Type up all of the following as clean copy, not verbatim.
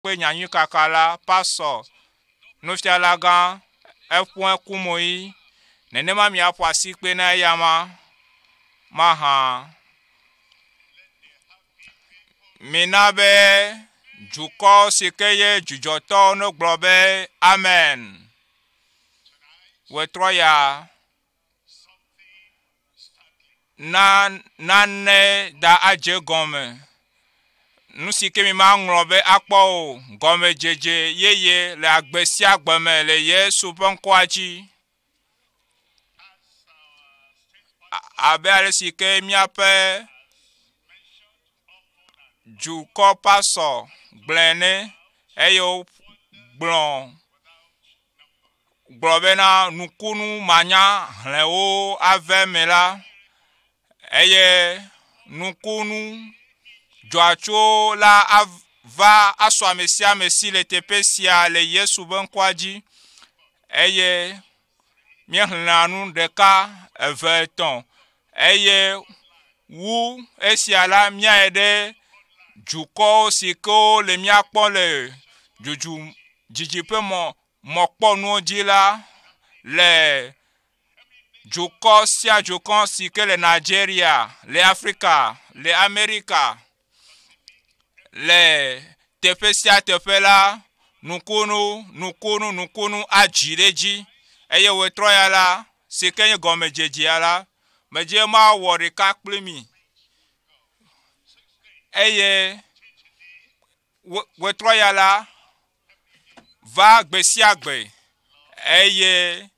Kpe nyanyuikaka la, pasɔ, nufialagã, eƒoe kumoyi, nenema miaƒo asikpe na eyama mahã. Mina be dukɔ si ke ye dzudzɔtɔwo negblɔ be, Amen. Wetrɔ ya na nane da adze gɔme. Nu si ke mi maŋlɔ be akpɔ o, gɔmedzedze yeye le agbe sia agbe me le Yesu ƒe ŋkɔa dzi. Abe ale si ke míaƒe dukɔ pasɔ gblɔe ene eye wogblɔ gblɔ bena nukunu manyaxlẽwo ave eme la, eye nukunu dzɔatsuwo la ava asu ame sia ame si le teƒe sia le Yesu ƒe ŋkɔa dzi. Eye míexlẽa nu ɖeka, eve, etɔ̃ eye wu esia la míayi ɖe dukɔwo si ke wole mía kpɔm le dzudzu dzidziƒe mɔ mɔkpɔnuwo dzi la le dukɔ sia dukɔ si ke le Nigeria, le Afrika, le Amerika, le teƒe sia teƒe la, nukunu, nukunu, nukunu adzi ɖe edzi eye wetrɔ ya la, si ke nye gɔmedzedzea la, medze mawɔ ɖeka kpli mi. Eye wetrɔ ya la, va gbe sia gbe eye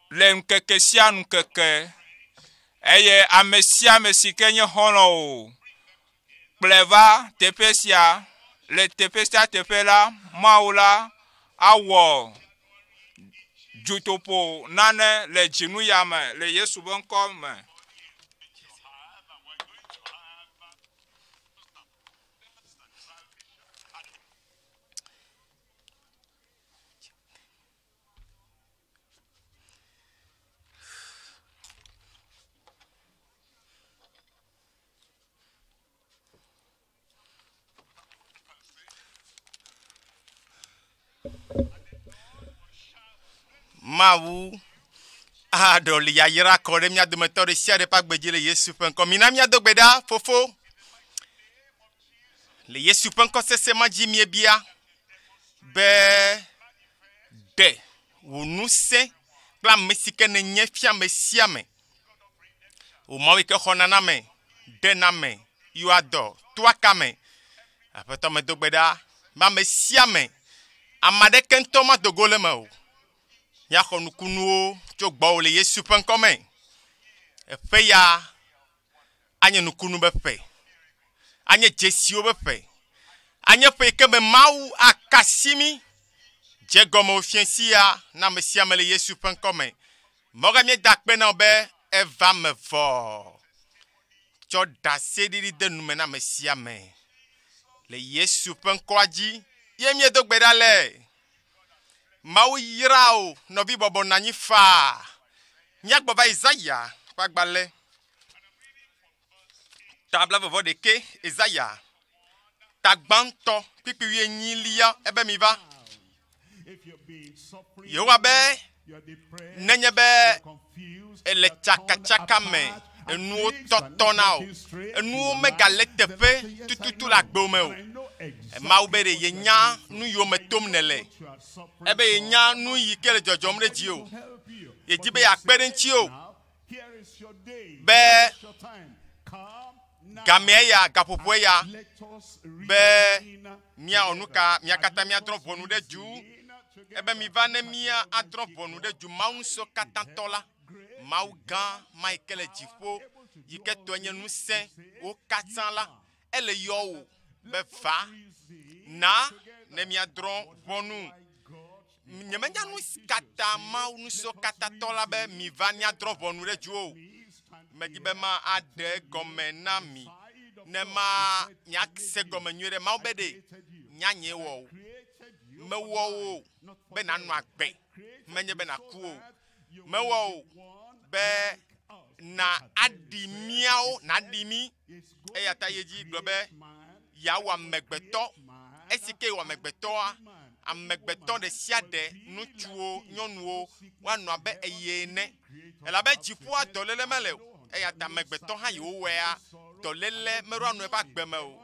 le ŋkeke sia ŋkeke eye ame sia ame si ke nye xɔlɔ̃ o kplɔe va teƒe sia le teƒe sia teƒe la Mawu la awɔ dzutoƒo nane le dzinu ya me le Yesu ƒe ŋkɔ me. Mawu aɖɔli yayra kɔ ɖe mía dometɔ ɖe sia ɖe ƒe agbe dzi le Yesu ƒe ŋkɔ. Mina míado gbe ɖa, Fofo. Le Yesu ƒe ŋkɔ sese ma dzi míebia be ɖe wò ŋusẽ kple ame si ke nènye fia ame sia ame. Wò Mawu yi ke xɔna na ame, ɖena ame, yɔa dɔ, toa kame. Aƒetɔ medo gbe ɖa be ame sia ame, ame aɖeke ŋutɔ mado go le eme o. Míaxɔ nukunuwo tso gbɔwò le Yesu ƒe ŋkɔ me. Eƒe ya anye nukunu be ƒe, anye dzesiwo be ƒe, anye ƒe yi ke me Mawu aka asi mí. Dze gɔme wò fiẽ sia na ame sia ame le Yesu ƒe ŋkɔ me. Mɔga míeda akpe na wò be eva me vɔ. Tsɔ ɖaseɖiɖi de nume na ame sia ame. Le Yesu ƒe ŋkɔa dzi ye míedo gbe ɖa le. Mawu yra wò nɔvi bɔbɔ nɔ anyi faa. Míagbɔ va Yesaya ƒe agbalẽ ta blaeve vɔ ɖekɛ Yesaya ta gbãtɔ kpukpui wuienyilia ebe mi va. Yehowa be nenye be ele tsakatsaka me enuwo tɔtɔ na o enuwo megale teƒe tututu le agbewo me o Mawu be ɖe yenya nu yiwo me tom nèle ebe yenya nu yi ke le dzɔdzɔm ɖe dzi o yedi be yeakpe ɖe ŋuti o be gamea ya gaƒoƒoe ya be míawɔ nu ka mía katã míadrɔ̃ ʋɔnu ɖe du ebe miva ne mía adrɔ̃ ʋɔnu ɖe du Mawu ŋusẽkatãtɔ la Mawu gã ma yi ke le dziƒo yi ke tɔe nye ŋusẽ wo katã la ele yɔ wò be va na ne míadrɔ̃ ʋɔnu Nyemenya nu si katã Mawu Ŋusẽkatãtɔ la be miva míadrɔ̃ ʋɔnu ɖe dziwò o. Medi be ma aɖe egɔme na mi ne ma miase gɔme nyuie ɖe. Mawu be ɖe nya nyee wɔ wò. Mewɔ wò be nànɔ agbe, menye be nàku o. Mewɔ wò be na aɖi míawo, nàɖi mí. Eya ta yi edzi gblɔ be yeawɔ amegbetɔ. Esi ke wɔ amegbetɔa, amegbetɔ ɖe sia ɖe, ŋutsuwo, nyɔnuwo, woanɔ abe eye ene. Elabe dziƒoa dɔléle mele o. Eya ta amegbetɔ hã yi wowɔea, dɔléle meɖo anɔ eƒe agbe me o.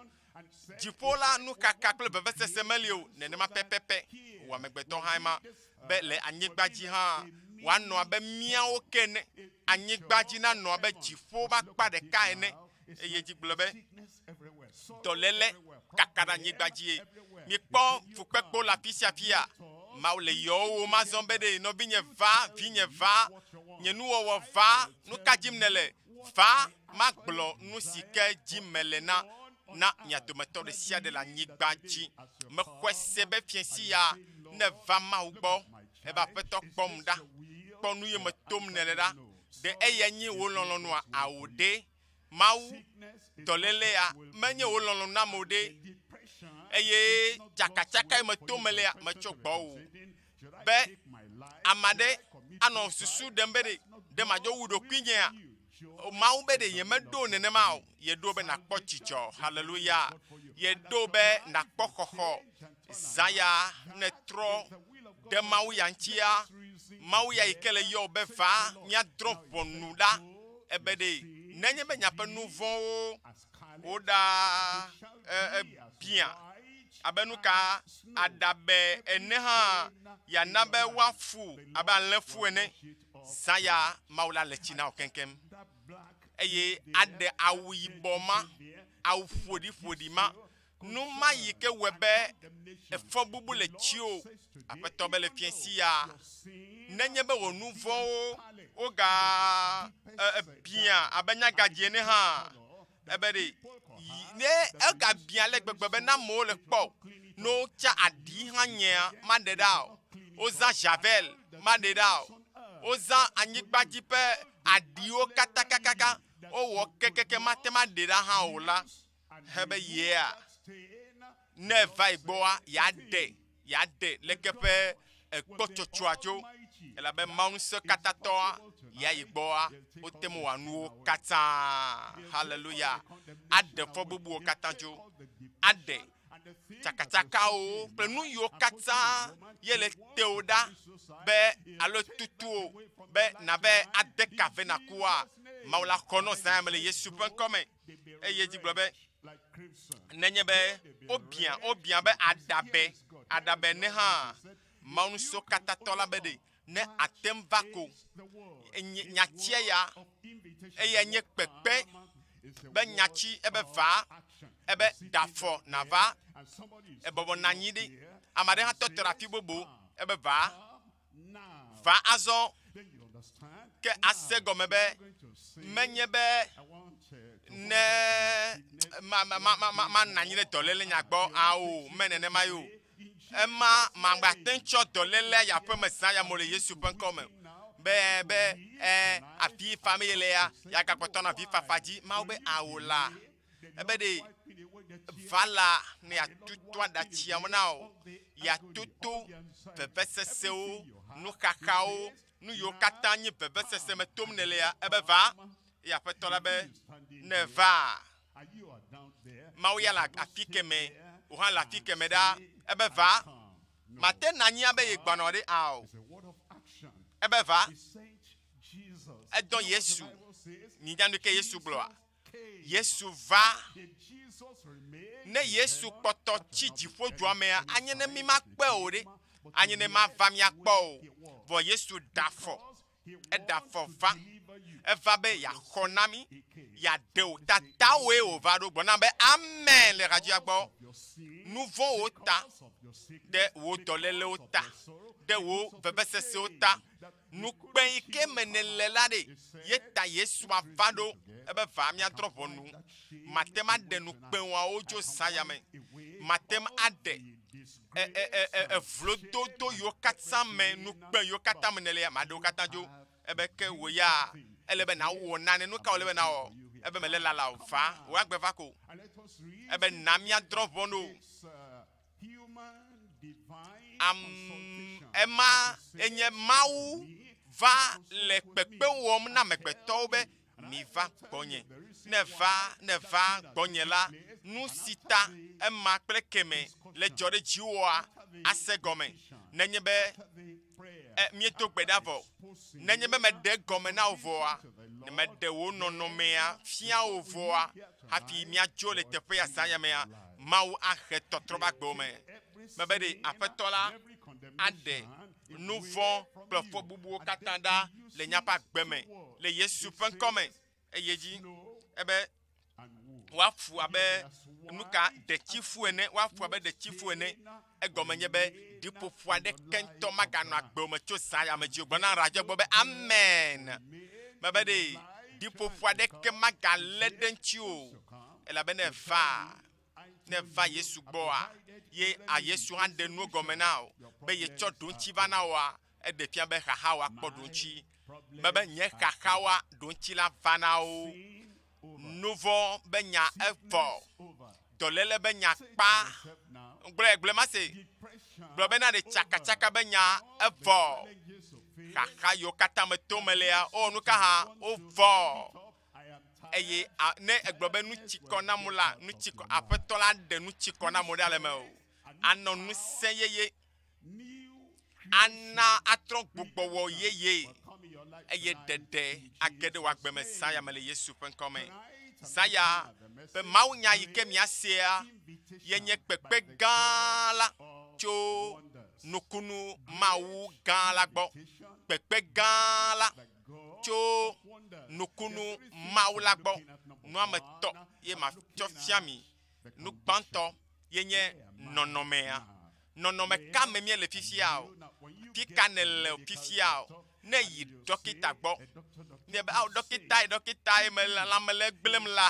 Dziƒo la, nukaka kple vevesese meli o. Nenema pɛpɛpɛ wɔ amegbetɔ hã ema be le anyigba dzi hã wòanɔ abe míawo ke ene. Anyigba dzi nanɔ abe dziƒo ƒe akpa ɖeka ene. Eye dzi gblɔ be dɔléle kaka ɖe anyigba dzie. Mikpɔ fukpekpewo le afi sia afia. Mawu le yɔwò mazɔ be ɖe nɔvinye va, vinye va, nye nuwɔwɔ va, nu ka dzim nèle? Va magblɔ nu si ke dzi mele na na mia dometɔ ɖe sia ɖe le anyigba dzi. Mexɔe se be fiẽsi ya ne va Mawu gbɔ, ebe aƒetɔ kpɔm ɖa, kpɔ nu yi me tom nèle ɖa. Ɖe eya nye wò lɔlɔ̃nua? Ao ɖe. Mawu, dɔlélea menye wò lɔlɔ̃nu nam o ɖe. Eye tsakatsaka yi me tom melea metsɔ gbɔwò o. Be ame aɖe anɔ susu ɖem be ɖe ɖe madzo wu ɖokuinyea? Mawu be ɖe yemeɖo nenema o. Yeɖo be nàkpɔ dzidzɔ. Haleluya. Yeɖo be nàkpɔ xɔxɔ. Zã ya netrɔ ɖe Mawu ya ŋutia. Mawu ya yi ke le yɔ be va míadrɔ̃ ʋɔnu ɖa. Ebe ɖe nenye be miaƒe nu vɔ̃wo woɖa bia abe nu ka aɖabɛ ene hã yeana be woafu abe alẽfu ene. Zã ya Mawu la le tsi na wò keŋkeŋ eye aɖe awu yibɔ ma, awu ƒoɖiƒoɖi ma, nu ma yi ke wɔe be efɔ bubu le tsiwò. Aƒetɔ be le fiẽsi ya, nenye be wò nu vɔ̃wo woga bia abe nyagadzi ene hã, ebe ɖe ne egabia le gbegbe be na amewo le kpɔ o, ne wotsa aɖi hã nyea, maɖe ɖa o. Wozã javel, maɖe ɖa o. Wozã anyigba dzi ƒe aɖiwo katakakaka, wowɔ kekeke mate ŋu aɖe ɖa hã o la, hebe yea, ne eva yi gbɔa, yeaɖe, yeaɖe leke ƒe ekpɔtsɔtsɔa tso. Elabe Mawu ŋusẽkatãtɔa ya yi gbɔa, wote ŋu wɔa nuwo katã. Haleluya. Aɖe fɔ bubuwo katã tso. Aɖe tsakatsakawo kple nu yiwo katã ye le tewò ɖa be alo tutuwò be nabe ade ka ve nakua. Mawu la xɔ nɔ zã ya me le Yesu ƒe ŋkɔ me. Eye dzi gblɔ be nenye be wobia wobia be aɖabɛ aɖabɛ ne hã Mawu ŋusẽkatãtɔ la be ɖe ne ate ŋu va ko nyatia ya eya nye kpekpe be nyatsi ebe va ebe ɖafɔ nava ebɔbɔ nɔ anyi ɖi. Ame aɖe hã tɔtɔ ɖe afi bubu ebe va va azɔ ke ase gɔme be menye be ne ma ma ma ma manɔ anyi ɖe dɔléle nya gbɔ ao me nenema ye o. Ema magbate ŋu tsɔ dɔlélea yi aƒeme zã ya mo le Yesu ƒe ŋkɔ me. Be be ɛ afi fam ye le ya ya gakpɔtɔ nɔ avi fafa dzi. Mawu be ao la. Ebe ɖe va la ne yeatutu aɖatsia me na wò. Yeatutu vevesesewo, nuxaxawo, nu yiwo katã nye vevesese me tom nèle ya. Ebe va. Eye Aƒetɔ la be ne va. Mawu ya le afi keme, wò hã le afi keme ɖa. Ebe va. Mate nɔ anyi abe ye gbanɔ ɖe ao. Ebe va. Edɔ Yesu. Minya nu ke Yesu gblɔa? Yesu va. Ne Yesu kpɔtɔ tsi dziƒodua mea, anye ne mi makpɔe o ɖe. Anye ne mava miakpɔ o. Vɔ Yesu da afɔ. Eɖe afɔ va. Eva be yeaxɔ na mí, yeaɖe wò tatawoe wòva ɖo. Gblɔ nam be amen le radioa gbɔ. Nu vɔ̃wo ta, ɖe wò dɔlélewo ta, ɖe wò vevesesewo ta, nukpe yi ke me nèle la ɖe, ye ta Yesu ava ɖo. Ebe va míadrɔ̃ ʋɔnu. Mate ŋu aɖe nukpewawo tso zã ya me. Mate ŋu aɖe evlododo yiwo katã me, nukpe yiwo katã me nèle ya, maɖe wo katã dzo. Ebe ke wò ya, ele be nàwɔ nane. Nu ka wòle be nàwɔ? Ebe mele lala o. Va, wò agbe va ko. Ebe na míadrɔ̃ ʋɔnu. Am, ema enye Mawu va le kpekpe wɔm na amegbetɔwo be miva gbɔnye. Ne va, ne va gbɔnye la, nu si ta ema kple keme le dzɔ ɖe dziwòa ase gɔme. Nenye be míedo gbe ɖa vɔ, nenye be meɖe gɔme na wò vɔa, ne meɖe wò nɔnɔmea fia wò vɔa, hafi míadzo le teƒe ya zã ya mea, Mawu ahe tɔtrɔ va agbewo me. Mebe ɖe Aƒetɔ la aɖe nu vɔ̃ kple fɔ bubuwo katã ɖa le míaƒe agbe me le Yesu ƒe ŋkɔ me. Eye dzi ebe woafu abe nu ka ɖetifu ene, woafu abe ɖetifu ene. Egɔme nye be ɖiƒoƒo aɖeke ŋutɔ maganɔ agbewo me tso zã ya me dzi o. Gblɔ na radio gbɔ be amen. Mebe ɖe ɖiƒoƒo aɖeke magalé ɖe ŋuti o, elabena eva ne va Yesu gbɔa, ye a Yesu hã ɖe nuwo gɔme na wò be yetsɔ ɖoŋtsi va na wòa, eɖe fia be xaxawoa kpɔ ɖoŋtsi. Mebe nye xaxawoa ɖoŋtsi la va na wo. Nuvɔ be nya evɔ, dɔléle be nya kpa. Gblɔe, gblɔe ma se. Gblɔ bena ɖe tsakatsaka be nya evɔ. Xaxa yiwo katã me tom melea, o nu ka hã wovɔ. Eye a, ne egblɔ be nu tsi kɔ na mo la, nu tsi kɔ, Aƒetɔ la ɖe nu tsi kɔ na mo ɖa le eme o. Anɔ ŋusẽ yeye, ana atrɔ gbugbɔwɔ yeye, eye ɖeɖe age ɖe wò agbe me zã ya me le Yesu ƒe ŋkɔ me. Zã ya be mawunya yi ke miasea ye nye kpekpe gã la tso nukunu Mawu gã la gbɔ. Kpekpe gã la tso nukunu Mawu la gbɔ. Nua me tɔ ye matsɔ fia mi. Nu gbãtɔ ye nye nɔnɔmea. Nɔnɔme ka me míele fifia o? Fi ka nèle fifia o? Ne yi dɔkita gbɔ, ne be awo dɔkita yi dɔkita yi me lãme le gblẽm la,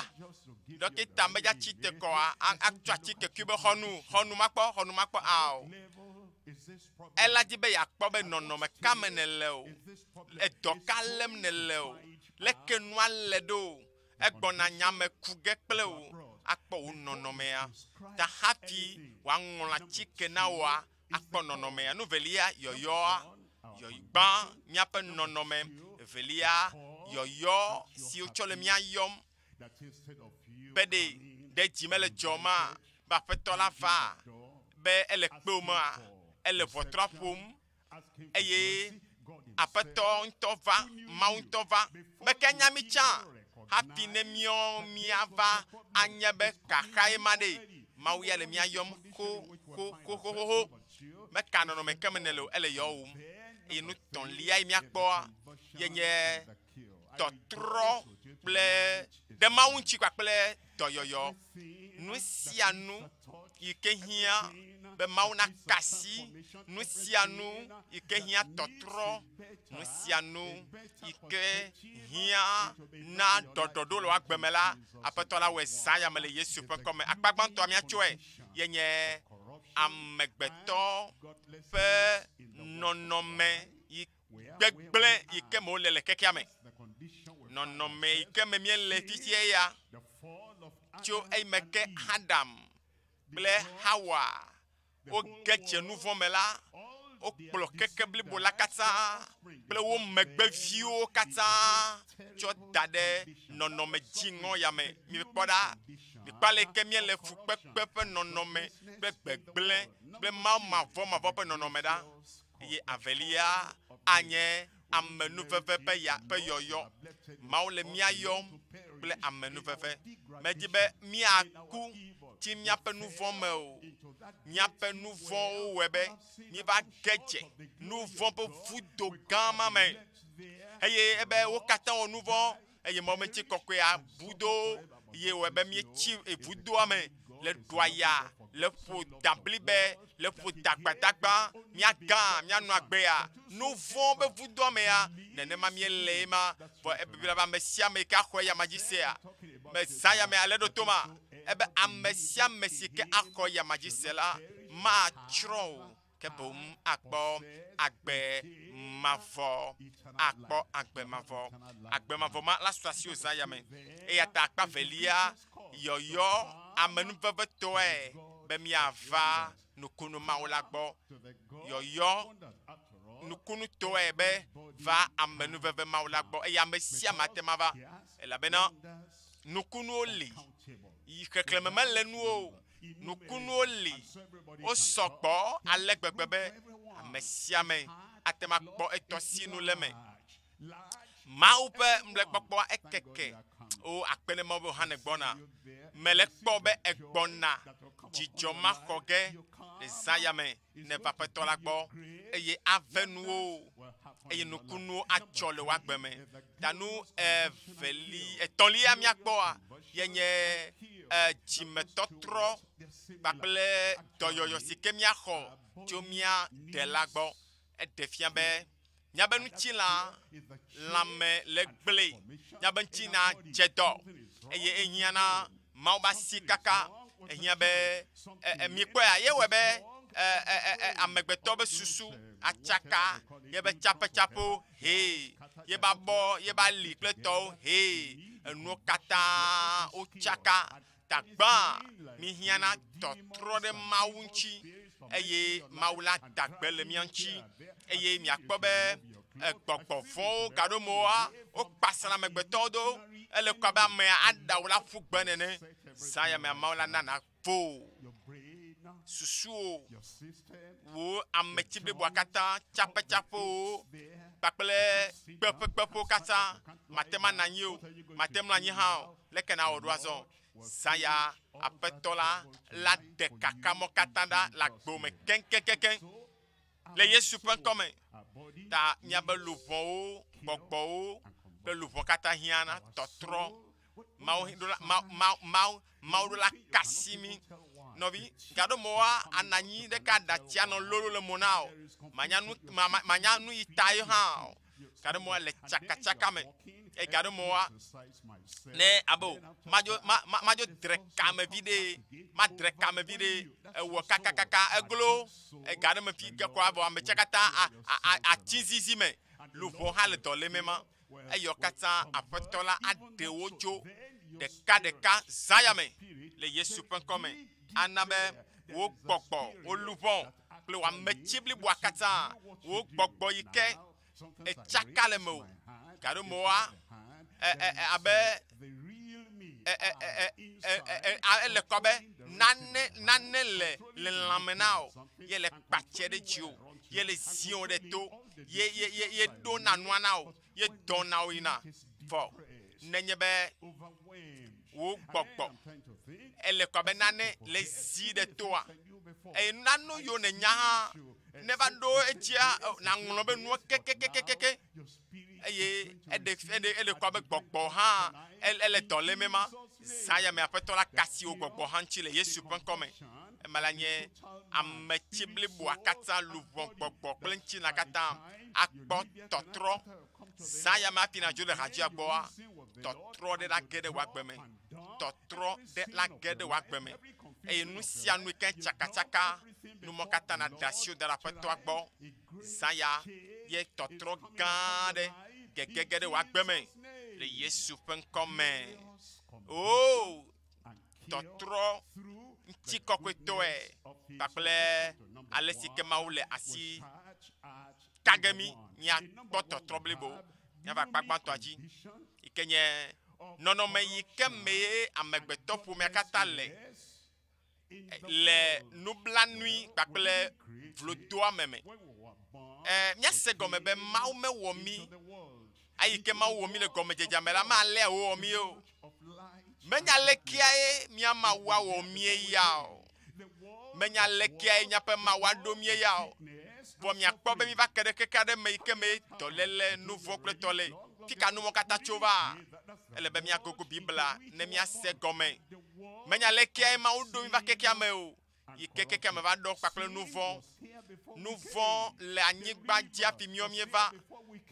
dɔkita medza tsi te kɔa atsɔ atike kui be xɔnu, xɔnu makpɔ, xɔnu makpɔ ao. Ela di be yeakpɔ be nɔnɔme ka me nèle o, edɔ ka lém nèle o, leke nua le ɖo o. Egbɔna nyame ku ge kple wò akpɔ wò nɔnɔmea ta hafi wòaŋlɔ atike na wòa akpɔ nɔnɔmea. Nu velia, yɔyɔa. Gbã, míaƒe nɔnɔme. Evelia, yɔyɔ si wotsɔ le mía yɔm be ɖe ɖe dzi mele dzɔma be Aƒetɔ la va, be ele kpewò mea, ele ʋɔtrua ƒom eye Aƒetɔ ŋutɔ va, Mawu ŋutɔ va. Meke nya mi tsã hafi ne míɔ míava anye be xaxa ye ma ɖe. Mawu ya le mía yɔm xo xo xo xo xo xo. Meka nɔnɔme ke me nèle o, ele yɔwòm. Eye nu tɔ̃lia yi míakpɔa ye nye tɔtrɔ kple ɖe Mawu ŋuti kpakple dɔyɔyɔ. Nu sia nu yi ke hiã be Mawu naka asi, nu sia nu yi ke hiã tɔtrɔ, nu sia nu yi ke hiã na ɖɔɖɔɖo le wò agbe me la, Aƒetɔ la wɔe zã ya me le Yesu ƒe ŋkɔ me. Akpa gbãtɔa míatsɔe ye nye amegbetɔ ƒe nɔnɔme yi gbegblẽ yi ke me wole le xexea me. Nɔnɔme yi ke me míele fifia ya tso eyime ke Adam kple Hawa woge dze nu vɔ̃ me la, wokplɔ keke blibo la katã kple wo megbeviwo katã tsɔ da ɖe nɔnɔme dziŋɔ ya me. Mikpɔ ɖa, mikpɔ ale ke míele fukpekpe ƒe nɔnɔme kple gbegblẽ kple Mawu mavɔmavɔ ƒe nɔnɔme ɖa. Eye avelia anye amenuveve ƒe ya ƒe yɔyɔ. Mawu le mía yɔm kple amenuveve. Medi be míaku tsi míaƒe nu vɔ̃ me o. Míaƒe nu vɔ̃wo wɔe be míeva ge dze nu vɔ̃ ƒe vudo gã ma me. Eye ebe wo katã wɔ nu vɔ̃ eye Mawu ŋuti kɔkɔea bu do wo eye wɔe be míetsi vudoa me le ɖua ya le ƒo dablibe le ƒo dagbadagba míagã míanɔ agbea nu vɔ̃ be vudoa mea nenema míele ye ma. Vɔ Biblia be ame sia ame yi ke axɔ eya ma dzi sea me zã ya me ale ɖo to ma ebe ame sia ame si ke axɔ eya ma dzi se la matsrɔ̃ o ke boŋ akpɔ agbe mavɔ, akpɔ agbe mavɔ. Agbe mavɔ ma la su asiwò zã ya me. Eya ta akpa velia yɔyɔ amenuvevetɔe be míava nukunu Mawu la gbɔ. Yɔyɔ nukunutɔe be va amenuveve Mawu la gbɔ eye ame sia ame ate ŋu ava elabena nukunuwo li yi xexlẽme mele nuwo o. Nukunuwo li Wosɔ gbɔ ale gbegbe be ame sia ame ate ŋu akpɔ etɔ sinu le eme. Mawu ƒe mlekpɔkpɔa ekeke. O akpe ne Mawu be wò hã nègbɔna. Mele kpɔ be egbɔna dzidzɔ maxɔ ge le zã ya me nèva Aƒetɔ la gbɔ eye ave nuwo eye nukunuwo atsɔ le wò agbe me. Ta nu eveli etɔ̃lia míakpɔa ye nye dzimetɔtrɔ kpakple dɔyɔyɔ si ke míaxɔ tso mía Ɖela gbɔ. Eɖe fia be míabe ŋutilã lãme le gblẽ, míabe ŋutilã dze dɔ eye ehiã na Mawu be asi kaka. Ehiã be míkpɔea ye wɔe be amegbetɔ be susu atsaka ye be tsaƒetsaƒewo hee, ye be abɔ, ye be ali kple tɔwo hee, enuwo katã wotsaka. Ta gbã míhiã na tɔtrɔ ɖe Mawu ŋuti eye Mawu la da gbe le mía ŋuti eye miakpɔ be gbɔgbɔ vɔ̃wo gaɖo mewoa, wokpa sra amegbetɔwo do. Ele kɔ abe amea aɖa wo la ƒu gbe nene. Zã ya mea Mawu la na nàvo susuwo, wò ametsi bliboa katã, tsaƒetsaƒewo kpakple kpeƒekpeƒewo katã. Mate ŋu anɔ anyi o, mate ŋu mlɔ anyi hã o. Leke nawɔ ɖo azɔ? Zã ya Aƒetɔ la la ɖe kakamɔ katã ɖa le agbo me keŋkeŋkeŋ le Yesu ƒe ŋkɔ me. Ta míabe luʋɔwo, gbɔgbɔwo kple luʋɔ katã hiã na tɔtrɔ. Mawu ɖo la, Mawu, Mawu, Mawu, Mawu ɖo la kasi mí. Nɔvi, gaɖo mɔa anɔ anyi ɖeka aɖatsi anɔ lolo le mo na o. Manya nu, ma, ma, manya nu yi ta ye hã o. Gaɖo mɔa le tsakatsaka me. Eye gaɖo mɔa ne abe o, madzo, ma, ma, madzo dre kame vi ɖe, madre kame vi ɖe, ewɔ kakakaka, eglo, ega ɖe me fi ke kɔ avɔ ame tsia katã a, a, a, atsi zizi me. Luʋɔ hã le dɔ lém ema. Eyɔ katã Aƒetɔ la aɖe wo tso ɖekaɖeka zã ya me le Yesu ƒe ŋkɔ me. Ana be wò gbɔgbɔ, wò luʋɔ kple wò ametsi bliboa katã, wò gbɔgbɔ yi ke etsaka le mewò, gaɖo mewòa, abe ele kɔ be nane nane le le lãme na wò, ye le kpatsɛ ɖe dziwò, ye le ziwò ɖe to, ye ye ye ye ɖona nua na wò, ye dɔna wò yina. Vɔ nenye be wò gbɔgbɔ ele kɔ abe nane le zi ɖe toa, eye nane yiwo nènya hã ne va ɖo edzia, nàŋlɔ be nuwo kekekekeke eye eɖe eɖe ele kɔ abe gbɔgbɔ hã ele dɔ lém ema. Zã ya me Aƒetɔ la kasi wò gbɔgbɔ hã ŋuti le Yesu ƒe ŋkɔ me. Ema la nye ametsi bliboa katã, luʋɔ, gbɔgbɔ kple ŋutilã katã akpɔ tɔtrɔ. Zã ya me hafi nàdzo le hadzia gbɔa, tɔtrɔ ɖe la ge ɖe wò agbe me. Tɔtrɔ ɖe la ge ɖe wò agbe me. Eye nu sia nu yi ke tsakatsaka, numɔ katã nàɖe asiwò da ɖe Aƒetɔa gbɔ. Zã ya ye tɔtrɔ gã aɖe gegege ɖe wò agbe me le Yesu ƒe ŋkɔ me. O, tɔtrɔ ŋutikɔkɔetɔe kpakple ale si ke Mawu le asi ka ge mí míakpɔ tɔtrɔ blibo. Míava akpa gbãtɔa dzi yi ke nye nɔnɔme yi ke mee amegbetɔ ƒomea katã le le nublanui kpakple vlodoame me. Míase gɔme be Mawu mewɔ mí ayi ke Mawu wɔ mí le gɔmedzedzea me la, malea wòwɔ mí o. Menya lekeae mía Mawu awɔ mí ya o. Menya lekeae míaƒe Mawu aɖo mí ya o. Vɔ miakpɔ be míva ke ɖe xexe aɖe me yi ke me dɔléle, nuvɔ̃ kple tɔ le. Fika numɔ katã tso va? Ele be míagogo Biblia ne míase gɔme. Menya lekeae Mawu ɖo mí va xexea me o. Yi ke xexea me va ɖɔ kpakple nuvɔ̃. Nuvɔ̃ le anyigba dzi hafi míɔ míeva.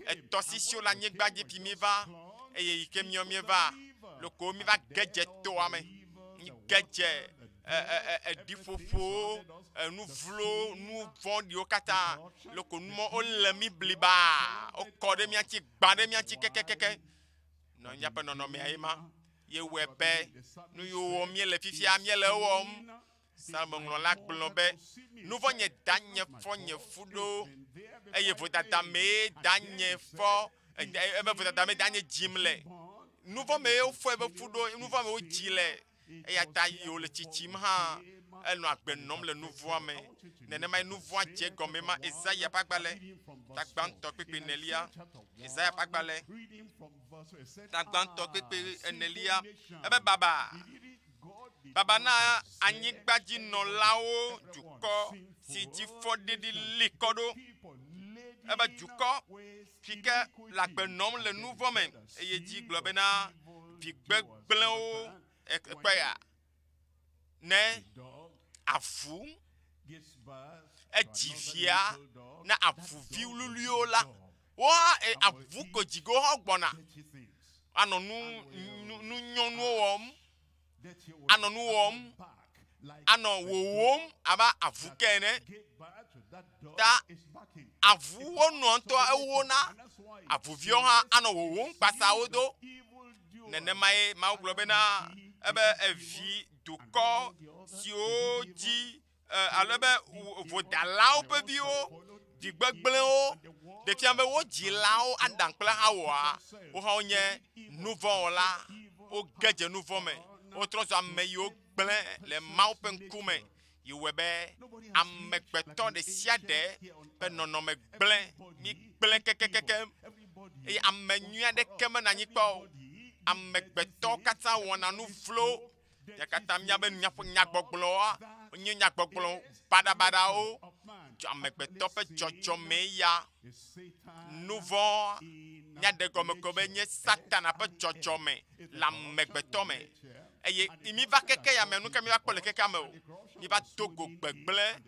Etɔsisiwo le anyigba dzi fi míeva eye yi ke míɔ míeva loko míva ge dze toa me. Ge dze eɖiƒoƒowo, enu vlo, nu vɔ̃ɖiwo katã. Loko numɔ wole mí blibaa. Wokɔ ɖe mía ŋuti, gbã ɖe mía ŋuti kekekeke. Nɔ míaƒe nɔnɔmea ye ma. Ye wɔe be nu yiwo wɔm míele fifia míele ewɔm. Psalmoŋlɔla gblɔ be, nuvɔ̃ nye danye fɔ nye fu ɖo eye vodada mee danye fɔ ebe vodada mee danye dzim le. Nuvɔ̃ mee wofɔ ebe fu ɖo, nuvɔ̃ mee wodzi le. Eya ta yi wòle tsitsim hã, Enɔ agbe nɔm le nuvɔ̃a me. Nenemae nuvɔ̃a dze gɔme ma. Esaya ƒe agbalẽ, ta gbãtɔ kpekpe enelia. Esaya ƒe agbalẽ, ta gbãtɔ kpekpe enelia. Ebe baba, baba na anyigbadzinɔlawo dukɔ si dzi fɔɖiɖi li kɔ ɖo. Ebe dukɔ si ke le agbe nɔm le nuvɔ̃ me eye dzi gblɔ bena vi gbegblẽwo ekpe ya ne avu edzi via na avuvi wluiwluiwo la woa avu ko dzi ge wohã gbɔna anɔ nu nu nu nyɔnuwo wɔm anɔ nu wɔm anɔ wòwòm abe avu ke ene ta avuwo nɔ ŋutɔ ewona avuviwo hã anɔ wòwòm kpasawo do nenemae Mawu gblɔ bena ebe evi dukɔ siwo dzi alo ebe vodalawo ƒe viwo vi gbegblẽwo ɖe fia be wo dzilawo Adam kple Hawa wo hã wonye nuvɔ̃wɔla woge dze nuvɔ̃ me wotrɔ zu ame yiwo gblẽ le Mawu ƒe ŋkume yi wɔe be amegbetɔ ɖe sia ɖe ƒe nɔnɔme gblẽ mi gblẽ kekekeke eye ame nyui aɖeke menɔ anyi kpɔ o. Amegbetɔ katã wɔna nu vlo ya katã míabe míaƒe nyagbɔgblɔa nye nyagbɔgblɔ baɖabaɖawo. Amegbetɔ ƒe dzɔdzɔme ya nuvɔ̃ míaɖe gɔme ko be nye Satana ƒe dzɔdzɔme le amegbetɔ me eye mi va keke ya me nu ke mi va kpɔ le kekea me o. Mi va do go gbegblẽ,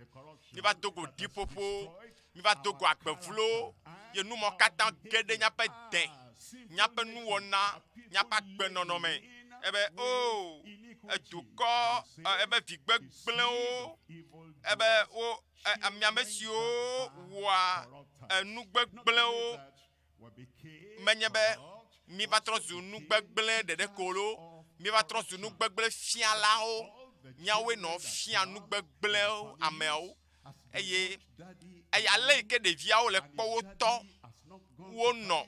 mi va do go ɖiƒoƒo, mi va do go agbevlo ye numɔ katã ge ɖe míaƒe de, míaƒe nuwɔna, míaƒe agbenɔnɔ me. Ebe o edukɔ ebe vi gbegblẽwo ebe wo ame siwo wɔa enu gbegblẽwo menye be mi va trɔ zu nu gbegblẽ ɖeɖe ko lo mi va trɔ zu nu gbegblẽ fialawo míawoe nɔ fia nu gbegblẽwo ameawo eye eye ale yi ke ɖeviawo le kpɔ wo tɔ wonɔ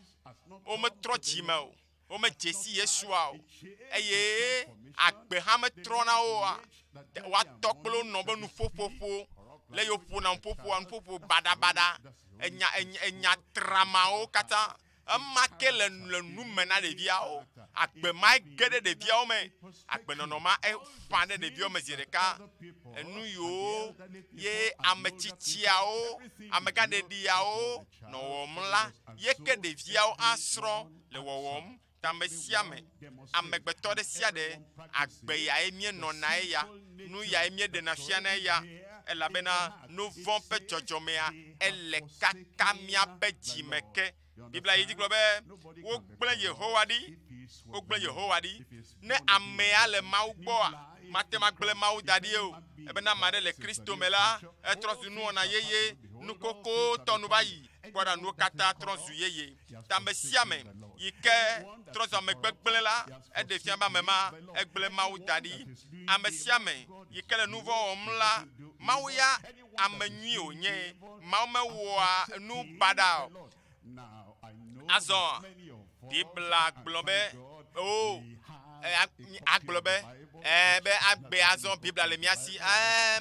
wometrɔ dzime o womedze si Yesua o eye agbe hã metrɔ na wo oa woatɔ kple wo nɔ be nuƒoƒoƒo le yiwo ƒona nuƒoƒoa nuƒoƒo baɖabaɖa enya enya enya tramawo katã ema ke le le nu me na ɖeviawo agbe ma ge ɖe ɖeviawo me agbenɔnɔ ma eƒã ɖe ɖeviawo me zi ɖeka enu yiwo ye ametsitsiawo amegãɖeɖiawo nɔ wɔm la ye ke ɖeviawo asrɔ̃ le wɔwɔm ta ame sia ame amegbetɔ ɖe sia ɖe agbe yae míenɔna eya nu yae míeɖena fiana eya elabena nu vɔ̃ ƒe dzɔdzɔmea ele kaka míaƒe dzime ke. Biblia yi dzi gblɔ be wogblẽ Yehowa ɖi, wogblẽ Yehowa ɖi. Ne amea le Mawu gbɔa, mate ŋu agblẽ Mawu da ɖi o. Ebe ne ame aɖe le Kristo me la, etrɔ zu nuwɔna yeye, nu kokotɔ nu va yi, kpɔ ɖa nuwo katã trɔ zu yeye. Ta ame sia ame yi ke trɔ zu ame gbegblẽ la, eɖe fia be ame ma egblẽ Mawu da ɖi. Ame sia ame yi ke le nu vɔ̃ wɔm la, Mawu ya ame nyui wònye. Mawu mewɔa nu baɖa o. Azɔ Biblia gblɔ be o agblɔ be be agbe azɔ Biblia le mía si.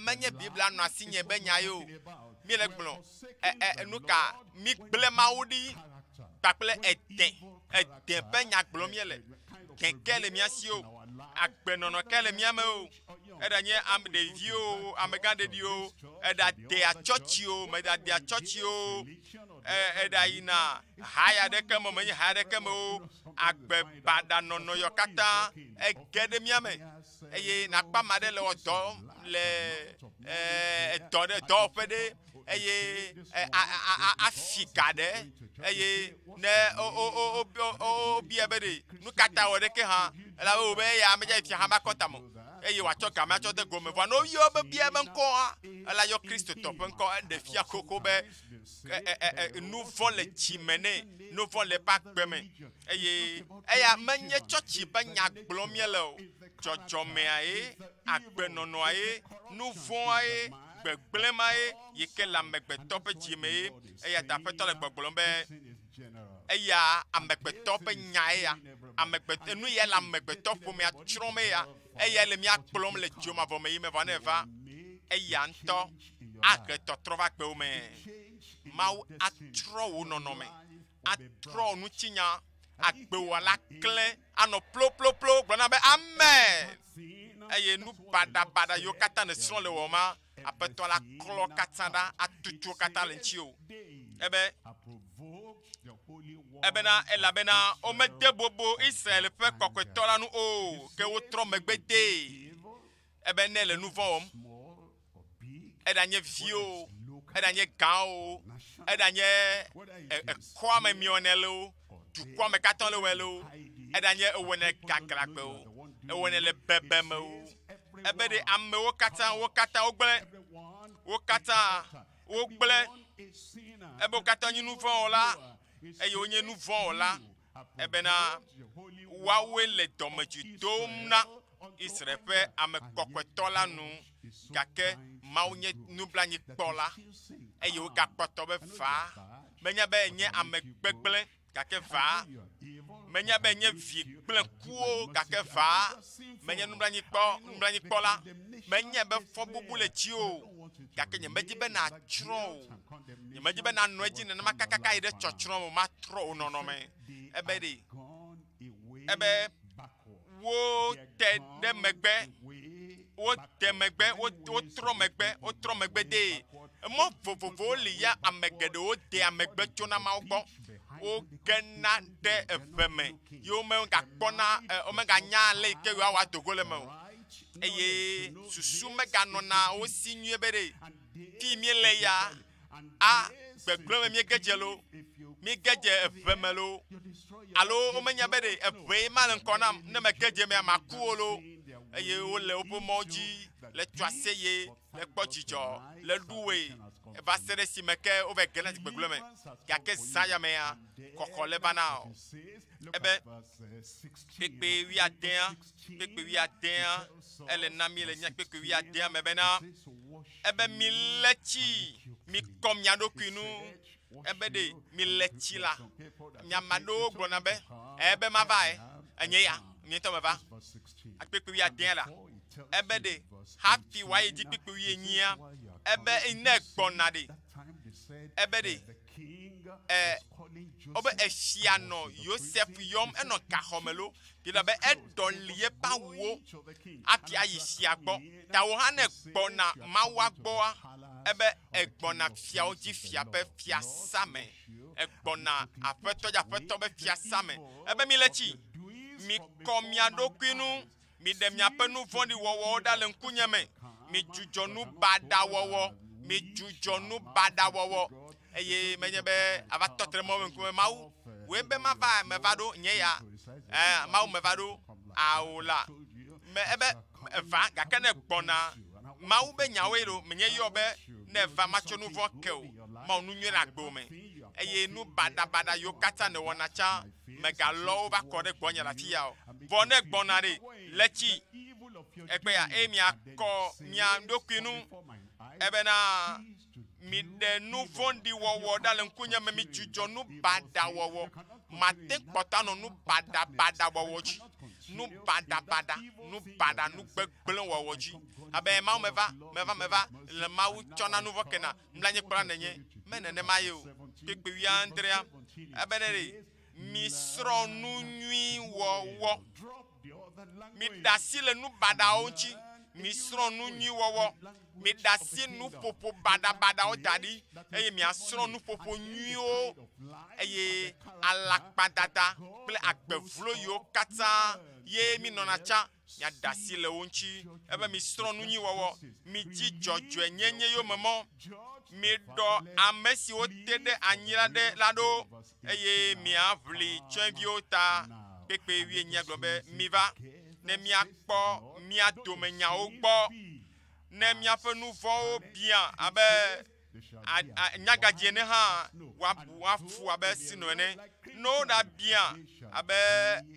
Menye Biblia nɔ asinye be nya ye o. Míele gblɔ nu ka mi gblẽ Mawu ɖi kpakple ede ede ƒe nya gblɔm míele. Keke le mía si o. Agbenɔnɔ ke le mía me o. Eɖanye ame ɖeviwo, amegãɖeɖiwo, eɖadea tsɔtsiwo, meɖadea tsɔtsiwo, eɖayina haya ɖeke me, menye haya ɖeke me o. Agbe baɖa nɔnɔ yɔ katã ege ɖe mía me eye nakpɔ ame aɖe le wɔ dɔ le dɔ ɖe dɔwɔƒe ɖe eye afi ga ɖe eye ne wobia be ɖe nu ka ta wɔ ɖeke hã elabe wo be eya medze fia hã be akɔta me eye wòatsɔ game atsɔ de gome vɔa ne woyɔ be bia be ŋkɔa ela yɔ Kristotɔ ƒe ŋkɔ eɖe fia xoxo be nu vɔ̃ le dzime nɛ nu vɔ̃ le eƒe agbe me eye eya menye tsɔtsi ƒe nya gblɔm míele o dzɔdzɔmea ye agbenɔnɔa ye nu vɔ̃a ye gbegblẽ ma ye yi ke le amegbetɔ ƒe dzime ye eya ta Aƒetɔ le gbɔgblɔm be eya amegbetɔ ƒe nya eya amegbetɔ nu ya le amegbetɔ ƒomea tsrɔ̃m eya eya le mía kplɔm le dzomavɔ me yi me vɔ ne eva. Eya ŋutɔ ahe tɔtrɔ va agbewo me. Mawu atrɔ wò nɔnɔme, atrɔ wò ŋutinya, agbewò la klẽ anɔ ploploploo gblɔ na be amen. Eye nu baɖabaɖa yiwo katã nèsrɔ̃ le wɔ ma, Aƒetɔ la klɔ katã ɖa, atutu wo katã le ŋutiwò. Ebe ebena elabena womede bobo Israel ƒe kɔkɔetɔ la nu o, ke wotrɔ megbe dee. Ebe ne le nu vɔ̃ wɔm, eɖanye viwo, eɖanye gãwo, eɖanye ekɔa me miɔnɛ le o, dukɔa me katã le wɔe le o, eɖanye ewɔnɛ gaglãgbe o, ewɔnɛ le bebeme o. Ebe ɖe amewo katã, wo katã wogblẽ, wo katã wogblẽ, ebe wo katã nye nu vɔ̃ wɔla eye wonye nu vɔ̃ wɔla ebena woawoe le dɔmedzoe dom na Israel ƒe ame kɔkɔetɔ la nu. Gake Mawu nye nublanuikpɔla eye wogakpɔtɔ be vaa. Menya be enye ame gbegblẽ gake vaa. Menya be enye vi gblẽkuwo gake vaa. Menye nublanuikpɔ nublanuikpɔla. Menye be fɔbubu le dziwò gake nyemedi be nàtsrɔ̃ o. Nyemedi be nànɔ edzi nenema kakaka yi ɖe tsɔtsrɔ̃ me o. Matrɔ wò nɔnɔme. Ebe ɖe ebe wote ɖe megbe, wote megbe, wotrɔ megbe, wotrɔ megbe dee. Emɔ vovovowo li ya ame geɖewo dea megbe tsona Mawu gbɔ. Wogena ɖe eʋe me ye womegakpɔna, womeganya ale yi ke yewoawɔ ado go le eme o. Eye susu meganɔna wo si nyuie be ɖe fi míele ya, a gbegblẽ me míege dze loo, míege dze eʋe me loo, alo womenya be ɖe eʋee ma le ŋkɔ nam, ne mege dze emea maku o loo. Eye wole woƒe mɔwo dzi le tso aseye, le kpɔ dzidzɔ, le ɖu woe va se ɖe esime ke wova gena dze gbegblẽ me. Gake zã ya mea, xɔxɔ le va na o. Ebe kpekpe wuiadea, kpekpe wuiadea, ele na mi le nya kpekpe wuiadea me bena, ebe milé tsi, mikɔ mia ɖokui nu. Ebe ɖe milé tsi la, mi ame aɖewo gblɔna be, ebe mava e, enye ya, nye ŋutɔ meva. Kpekpe wuiadea la, ebe ɖe hafi wòayi dzi kpekpe wuienyia, ebe ne gbɔna ɖe, ebe ɖe e, wobe efia nɔ Yosef yɔm, enɔ gaxɔ me lo, Biblia be eɖɔli yeƒe awuwo hafi ayi fia gbɔ. Ta wò hã ne ègbɔna Mawua gbɔa, ebe ègbɔna fiawo dzi fia ƒe fiasa me. Ègbɔna aƒetɔ dzi aƒetɔ ƒe fiasa me. Ebe mile tsi, mikɔ mia ɖokui ŋu, miɖe miaƒe nu vɔ̃ɖi wɔwɔwo ɖa le ŋkunye me, midzudzɔ nu baɖa wɔwɔ, midzudzɔ nu baɖa wɔwɔ. Eye menye be ava tɔ te ɖe Mawu ƒe ŋkume, Mawu, wòe be mava, meva ɖo, nye ya, ɛ, Mawu meva ɖo, ao la, me, ebe eva, gake ne gbɔna, Mawu be nyawoe ɖo, menye yɔ be ne eva matsɔ nu vɔ̃ ke o, Mawu nu nyui le agbewò me, eye nu baɖabaɖa yiwo katã nèwɔna tsã, mègalɔ wo va kɔ ɖe gbɔnye le afi ya o. Vɔ ne gbɔna ɖe, le tsi egbea, eye miakɔ mia ɖokui ŋu, ebena Miɖe nu vɔ̃ɖi wɔwɔ ɖa le ŋkunye me, midzudzɔ nu baɖa wɔwɔ. Mate kpɔtɔ anɔ nu baɖabaɖa wɔwɔ dzi, nu baɖabaɖa, nu baɖa, nu gbegblẽ wɔwɔ dzi. Abe Mawu meva, meva, meva le Mawu tsɔna nu vɔ̃ kena, mlanyikpɔla nènye. Me nenema ye o. Kpekpe wuiadrea, ebe ne ɖe misrɔ̃ nu nyui wɔwɔ. Miɖe asi le nu baɖawo ŋuti. Misrɔ̃ nu nyui wɔwɔ. Miɖe asi nuƒoƒo baɖabaɖawo da ɖi eye miasrɔ̃ nuƒoƒo nyuiwo eye alakpadada kple agbe vlo yiwo katã ye minɔna tsã miaɖe asi le wo ŋuti. Ebe misrɔ̃ nu nyui wɔwɔ. Midzi dzɔdzɔenyenye yome mɔ. Miɖɔ ame siwo te ɖe anyi la ɖe la ɖo eye miaʋli tsyɔ̃eviwo ta. Kpekpe wuienyi gblɔ be, Miva, ne míakpɔ mía dome nyawo gbɔ, ne míaƒe nu vɔ̃wo biã abe nyagadzi ene hã, woabu woafu abe sino ene. Ne woɖabiã abe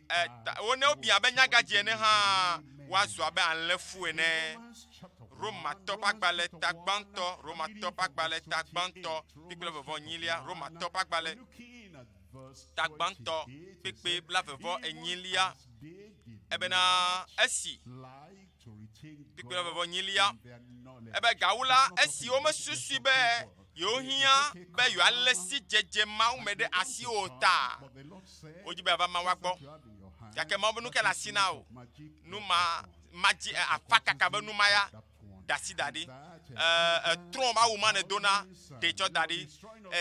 e, ne wobiã abe nyagadzi ene hã, woazu abe alẽfu ene. Romatɔ ƒe agbalẽ ta gbãtɔ, Romatɔ ƒe agbalẽ ta gbãtɔ, kpekpe vɔvɔ enyilia, Romatɔ ƒe agbalẽ ta gbãtɔ, kpekpe blaeve enyilia, ebena esi kpekpe blaeve enyilia, Ebe gawu la, esi womesusui be yewohiã be yewoalé sidzedze Mawu me ɖe asi o ta, wodzi be yeava Mawua gbɔ. Gake Mawu be nu ke le asi na wò. Nu ma madzi afa kaka be nu ma ya da asi da ɖi. Etrɔ̃ be awu ma nèdona, ɖe tsɔ da ɖi.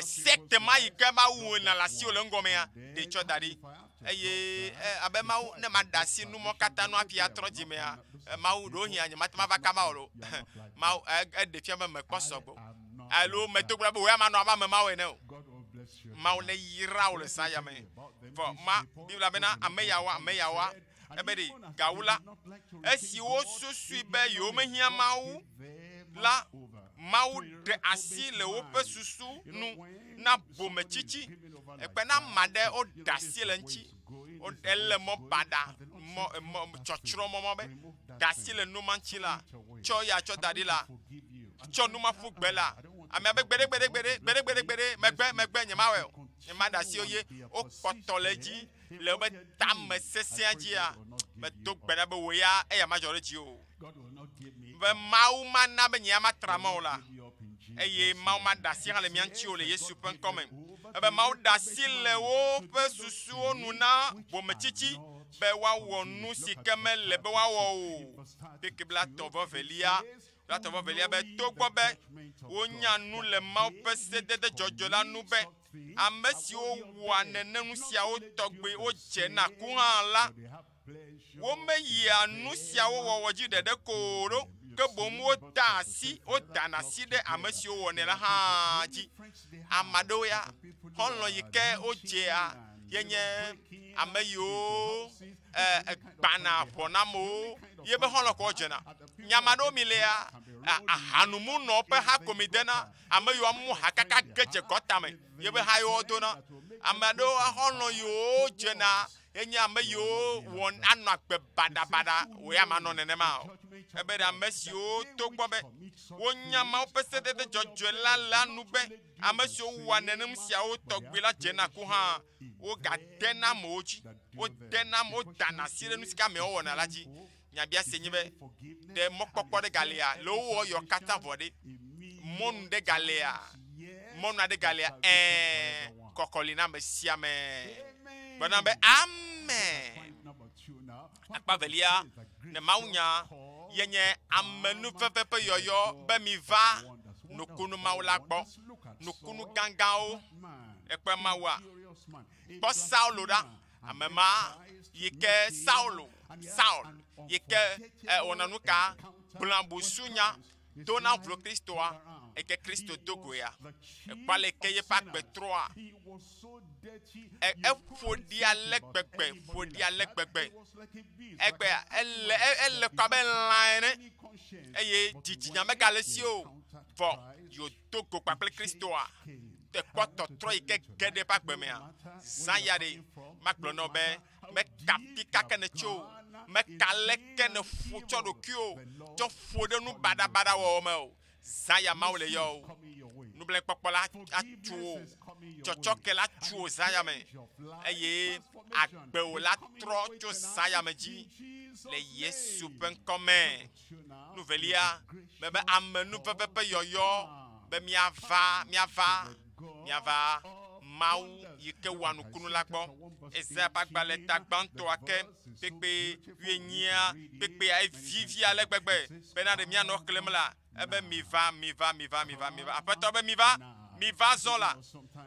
Sekte ma yi ke be awu nɔ le asiwò le ŋgɔmea, ɖe tsɔ da ɖi. Eye abe Mawu, ne maɖe asi numɔ katã nu hafi atrɔ dzimea, Mawu, ɖewohĩ nye mate ŋu ava kaba o lo. Mawu, eɖe fia be mekpɔ sɔgbɔ. Alo medo gbe ɖa be wò ya manɔ abe ame mawo ene o. Mawu neyra wò le zã ya me. Vɔ ma, Biblia bena ame yawoa, ame yawoa, ebe ɖe gawu la, esi wosusui be yewomehiã Mawu la, Mawu ɖe asi le woƒe susu nu na bometsitsi. Ekpe na ame aɖe woɖe asi le eŋuti. Ele mɔ baɖa, mɔ, mɔ, tsɔtsrɔ̃ mɔ ma be, ɖe asi le nu ma ŋuti la, tsɔ ya tsɔ da ɖi la, tsɔ nu ma ƒu gbe la. Amea be gbeɖe, gbeɖe, gbeɖe, gbeɖe, gbeɖe, gbeɖe, megbe, megbe, nyemawɔe o. Nyemaɖe asi o ye wokpɔtɔ le edzi le woƒe tame sesẽa dzia. Medo gbe ɖa be wò ya eya madzɔ ɖe dziwò o. Be Mawu mana be nye ya matra mɔ o la, eye Mawu maɖe asi hã le mía ŋuti o le Yesu ƒe ŋkɔ me. Ebe Mawu ɖe asi le woƒe susuwo nu na bometsitsi be woawɔ nu si ke mele be woawɔ o. Kpekpe 32, 32 be togbɔ be wonya nu le Mawu ƒe sedede dzɔdzɔe la nu be ame siwo wɔa nene nu siawo tɔgbi wodze na ku hã la, womeyia nu siawo wɔwɔ dzi ɖeɖe ko o ɖo, ke boŋ wodaa asi, wodana asi ɖe ame siwo wɔnɛ la hã dzi. Ame aɖewo ya, xɔlɔ̃ yi ke wodzea ye nye ame yiwo gbana ʋɔ na amewo ye be xɔlɔ̃ ko wodzena. Nye ame aɖewo mi lea, ahanumunɔ ƒe ha ko mi dena, ame yiwo amu ha kaka ge dze gɔta me ye be ha yiwo wodona. Ame aɖewo xɔlɔ̃ yiwo dzena ye nye ame yiwo wɔ anɔ agbe baɖabaɖa, wò ya manɔ nenema o. Ebe ɖe ame siwo togbɔ be wonya Mawu ƒe sedede dzɔdzɔe la la nu be ame siwo wɔa nenem siawo tɔgbi la dzena ku hã, wogadena amewo dzi, wodena wodana asi ɖe nu si ke amewo wɔna la dzi. Nyabiase nye be, ɖe mɔkpɔkpɔ ɖe galia le wo wɔyɔ katã vɔ ɖe? Mɔnu ɖe galia? Mɔnu aɖe galia? Ɛ̃, kɔkɔ li na ame sia ame. Gblɔ na be amen. Akpa velia ne mawunya ye nye amenuveve ƒe yɔyɔ be miva nukunu Mawu la gbɔ. Nukunu gãgãwo. Ekpɔe Mawua. Kpɔ Saulo ɖa. Ame ma yi ke Saulo, Saul yi ke wɔna nu ka gblɔa busunya dona vlo Kristoa, eke Kristo do goea. Ekpɔ ale ke yeƒe agbe trɔa. Eƒo ɖi ale gbegbe, ƒo ɖi ale gbegbe. Egbea ele ele kɔ abe lã ene eye dzidzinya megale esi o. Vɔ yewodo go kpakple Kristoa. Ekpɔ tɔtrɔ yi ke ge ɖe eƒe agbe mea. Zã ya ɖe, magblɔ na wò be meka fika ke nètso o, meka leke nèƒo tsɔ ɖokuiwò tsɔ ƒo ɖe nu baɖabaɖa wɔwɔ me o. Zã ya Mawu le yɔ wò. Nublanuikpɔkpɔ la atu wò, tsɔtsɔke la tu wò zã ya me eye agbewò la trɔ tso zã ya me dzi le Yesu ƒe ŋkɔ me. Nu velia, mebe amenuveve ƒe yɔyɔ be míava, míava, míava Mawu yi ke wɔa nukunu la gbɔ. Esaya ƒe agbalẽ ta gbãtɔa ke kpekpe wuienyia kpekpea evivi ale gbegbe bena ɖe míanɔ xlẽm la, ebe miva, miva, miva, miva, miva. Aƒetɔ be miva, miva zɔ la.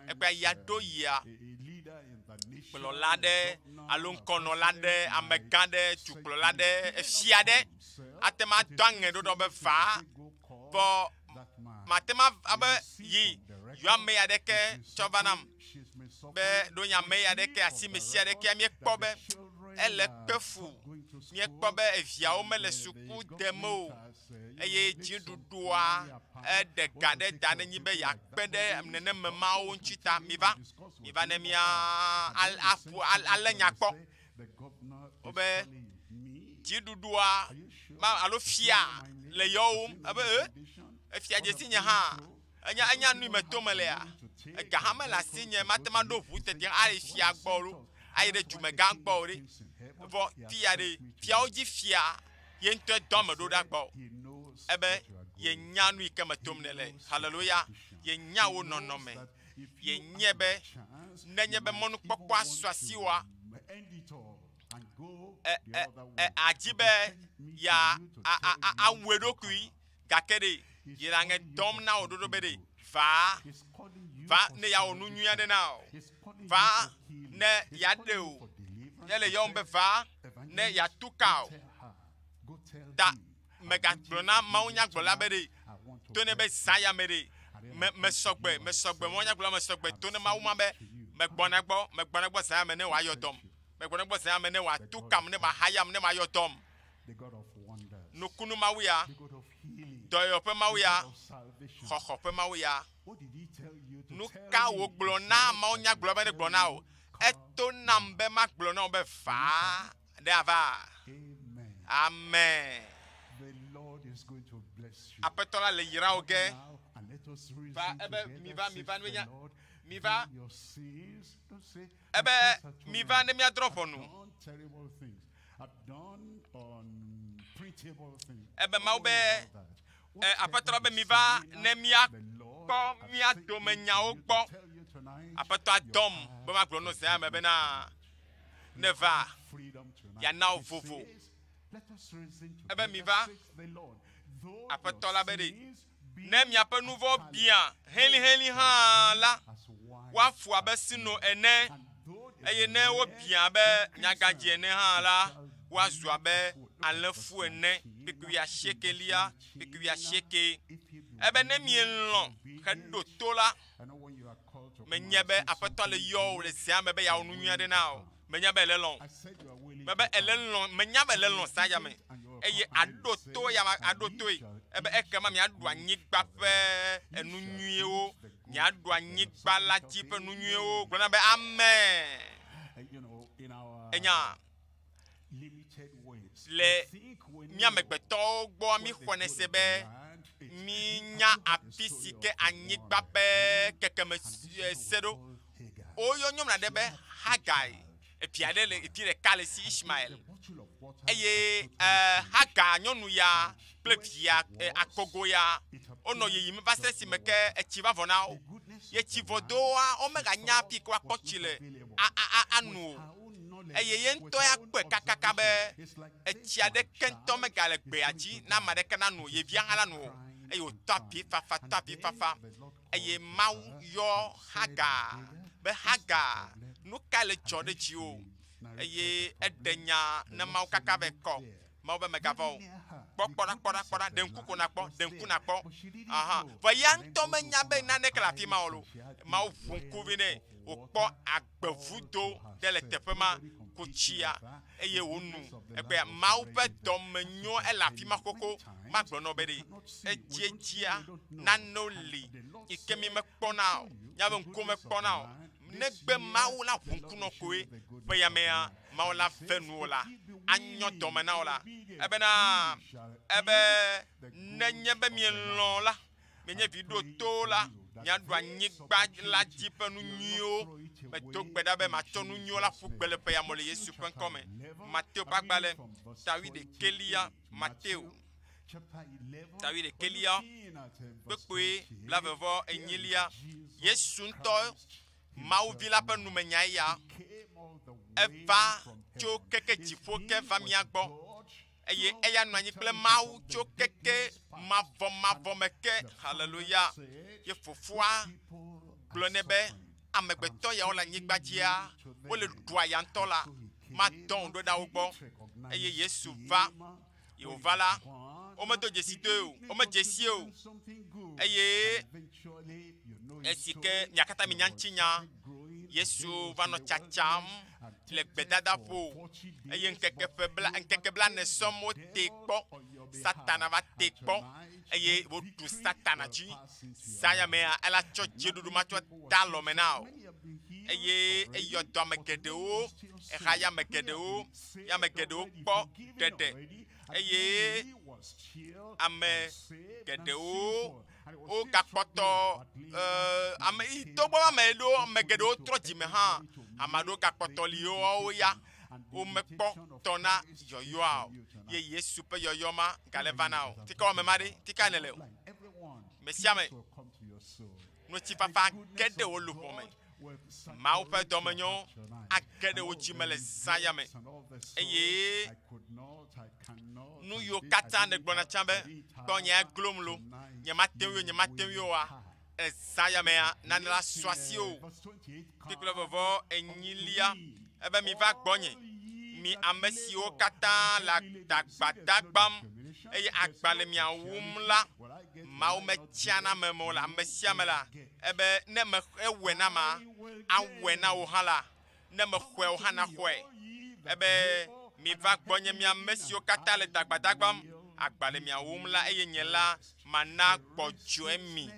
Egbea ya ɖo yia kplɔla ɖe alo ŋkɔnɔla ɖe, amegã ɖe, dukplɔla ɖe, efia ɖe ate ŋu adɔ aŋe ɖo ɖe be va vɔ mate ŋu abe yi yɔ ame ya ɖeke tsɔ va nam be ɖo nya ame ya ɖeke asime sia ɖeke míekpɔ be ele kpe fu míekpɔ be eviawo mele suku dem o eye dziɖuɖua eɖe ga ɖe da ɖe nyi be yeakpe ɖe neneme mawo ŋuti ta miva miva ne mía aƒo alé nya kpɔ wobe dziɖuɖua ma alo fia le yɔwom ebe e efia dzesi nye hã enya enya nu me to melea ega hã mele asi nye mate ŋu aɖo ʋu tete ayi fia gbɔ o ayi ɖe dumegã gbɔ o ɖe vɔ fia ɖe fiawo dzi fia ye ŋutɔe dɔ ame ɖo ɖa gbɔ. Ebe Yenya nu yi ke me tom nèle. Haleluya. Yenya wò nɔnɔme. Yenye be nenye be mɔnukpɔkpɔ asu asiwòa, adzi be ya awu eɖokui gake ɖe yele aŋe dɔm na wò ɖoɖo be ɖe va va ne yeawɔ nu nyui aɖe na wò va ne yeaɖe wò ele yɔm be va ne yeatu ka wò ta megagblɔ na mawunyagblɔla be ɖe to ne be zã ya me ɖe me mesɔgbe mesɔgbe mawunyagblɔla mesɔgbe to ne mawu ma be megbɔna gbɔ megbɔna gbɔ zã ya me ne wòayɔ dɔm megbɔna gbɔ zã ya me ne wòatu kam ne mahayam ne mayɔ dɔm nukunu mawu ya dɔyɔyɔ ƒe mawu ya xɔxɔ ƒe mawu ya nu ka wògblɔ na mawunyagblɔla be ne gblɔ na wò eto nam be magblɔ na wò be vaa ɖe ava amen aƒetɔ la le yra wò ge va ebe miva miva ne nya miva ebe miva ne miadrɔ̃ ʋɔnu ebe mawu be aƒetɔ la be miva ne miakpɔ mia dome nyawo gbɔ aƒetɔ adɔm be magblɔ no zã me bena ne va yeana wò vovo ebe miva aƒetɔ la be ɖe ne miaƒe nu vɔ̃ biã heliheli hã la woafu abe sino ene eye ne wobiã abe nyagadzĩ ene hã la woazu abe alẽfu ene kpekpe asiekelia kpekpe asieke ebe ne mielɔ̃ heɖo to la menye be aƒetɔ le yɔ wò le zea me be yeawɔ nu nyui aɖe na wò menya be ele lɔ̃ mebe ele lɔ̃ menya be ele lɔ̃ zã ya me eye aɖo to ya aɖo toe ebe ekema miaɖu anyigba ƒe enu nyuiwo miaɖu anyigba la dzi ƒe nu nyuiwo gblɔ na be amen enya le mía amegbetɔwo gbɔ mi xɔnɛ se be mínya afi si ke anyigba ƒe kekeme se ɖo woyɔ nyɔnu aɖe be Hagai evi aɖe le evi ɖeka le si Ismael eye Hagar nyɔnu ya kple via akogo ya wonɔ yiyim va se esime ke etsi va vɔ na wo ye tsi vɔ doa womeganya afi ke woakpɔ tsi le anu o eye ye ŋutɔ ya kpɔe kakaka be etsi aɖeke ŋutɔ megale gbea dzi na ame aɖeke nanu o ye via hã la nu o eye wòtɔ avi fafa tɔ avi fafa eye Mawu yɔ Hagar be Hagar nu ka le dzɔ ɖe dziwò eye eɖe nya ne Mawu kaka be kɔ Mawu be megava o kpɔ kpɔ ɖa kpɔ ɖa kpɔ ɖa ɖe ŋku ko nakpɔ ɖe ŋku nakpɔ aha vɔ ya ŋutɔ menya be naneke le afi ma o lo Mawu ʋu ŋkuvi nɛ wòkpɔ agbevudo ɖe le teƒe ma ku tsia eye wònu egbea Mawu ƒe dɔmenyo ele afi ma xoxo magblɔ nɔ be ɖe edziedzia nanewo li yi ke mi mekpɔna o míaƒe ŋkuwo mekpɔna o negbe Mawu la ʋu ŋku nɔ koe ƒe ya mea Mawu la ve nuwò la anyɔ dɔme na wò la ebena ebe nenye be mielɔ̃ la mienye vi ɖo to la miaɖu anyigba la dzi ƒe nu nyuiwo medo gbe ɖa be matsɔ nu nyuiwo la ƒu gbe le ƒe ya me le Yesu ƒe ŋkɔ me Mateo ƒe agbalẽ ta wuiɖekɛlia Mateo ta wuiɖekɛlia kpekpe blaeve enyilia Yesu ŋutɔ Mawu vi la ƒe numenya ya eva tso keke dziƒo ke va mía gbɔ eye eya nɔ anyi kple Mawu tso keke mavɔmavɔ me ke haleluya ye fofoa gblɔ nɛ be amegbetɔ yawo le anyigba dzia wole ɖua ya ŋutɔ la madɔ ŋu ɖo ɖa wo gbɔ eye Yesu va ye wòva la womedo dzesi doe o womedze sie o eye esi ke mia katã minya ŋutinya Yesu va nɔ tsatsam le gbedadaƒo eye ŋkeke ƒe bla ŋkeke blaene sɔm wote kpɔ Satana va te kpɔ eye woɖu Satana dzi zã mea ela tsɔ dziɖuɖu ma tsɔ da alɔme na wò eye eyɔ dɔ ame geɖewo eha ya ame geɖewo ye ame geɖewo kpɔ ɖeɖe eye ame geɖewo wogakpɔtɔ ame togbɔ be ame ɖewo ame geɖewo trɔ dzime hã ame aɖewo gakpɔtɔ li woawo ya womekpɔ tɔ na yɔyɔa o. Ye Yesu ƒe yɔyɔ ma gale va na wò. Tika wɔ ame ma ɖe, tika nèle o. Me sia me, ŋutifafa age ɖe wò luʋɔ me. Mawu ƒe dɔmenyo age ɖe wò dzi me le zã ya me. Eye nu yiwo katã nègblɔna tsã be, kpɔ nye ya glom lo, nyemate ŋui o, nyemate ŋui oa, ezã ya mea, nane la su asiwò. Kpikple vɔvɔ enyilia, ebe miva gbɔnye, mi ame siwo katã le adagbadagbam eye agba le mia wum la. Mawu metsiana ame me o le ame sia ame la, ebe ne me ewɔe na ma, awɔe na wò hã la, ne mexɔe o hã naxɔe. Ebe miva gbɔnye mi ame siwo katã le dagbadagbam, agba le mia wum la, eye nye la mana gbɔdzɔe mi.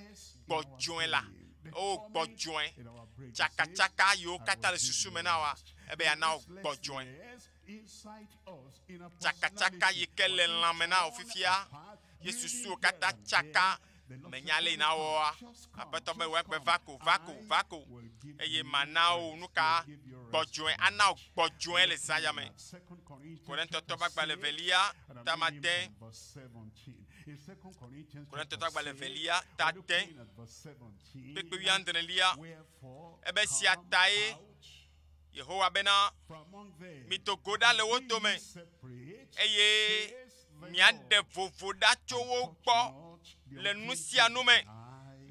Gbɔdzɔe la, o gbɔdzɔe, tsakatsaka yiwo katã le susu me na woa, ebe yeana wò gbɔdzɔe. Tsakatsaka yi ke le lãme na wò fifia, ye susuwo katã tsaka, menya ale yi na wɔa. Aƒetɔ be wòagbe va ko, va ko, va ko, eye mana wò nu ka gbɔdzɔe, ana wò gbɔdzɔe le zã ya me. Korintotɔ ƒe agbalẽ evelia, ta ade. Korintotɔ ƒe agbalẽ evelia, ta ade, kpekpe wuiadrelia. Ebe sia tae Yehowa bena, mido go ɖa le wo dome, eye miaɖe vovo ɖa tso wo gbɔ le nu sia nu me.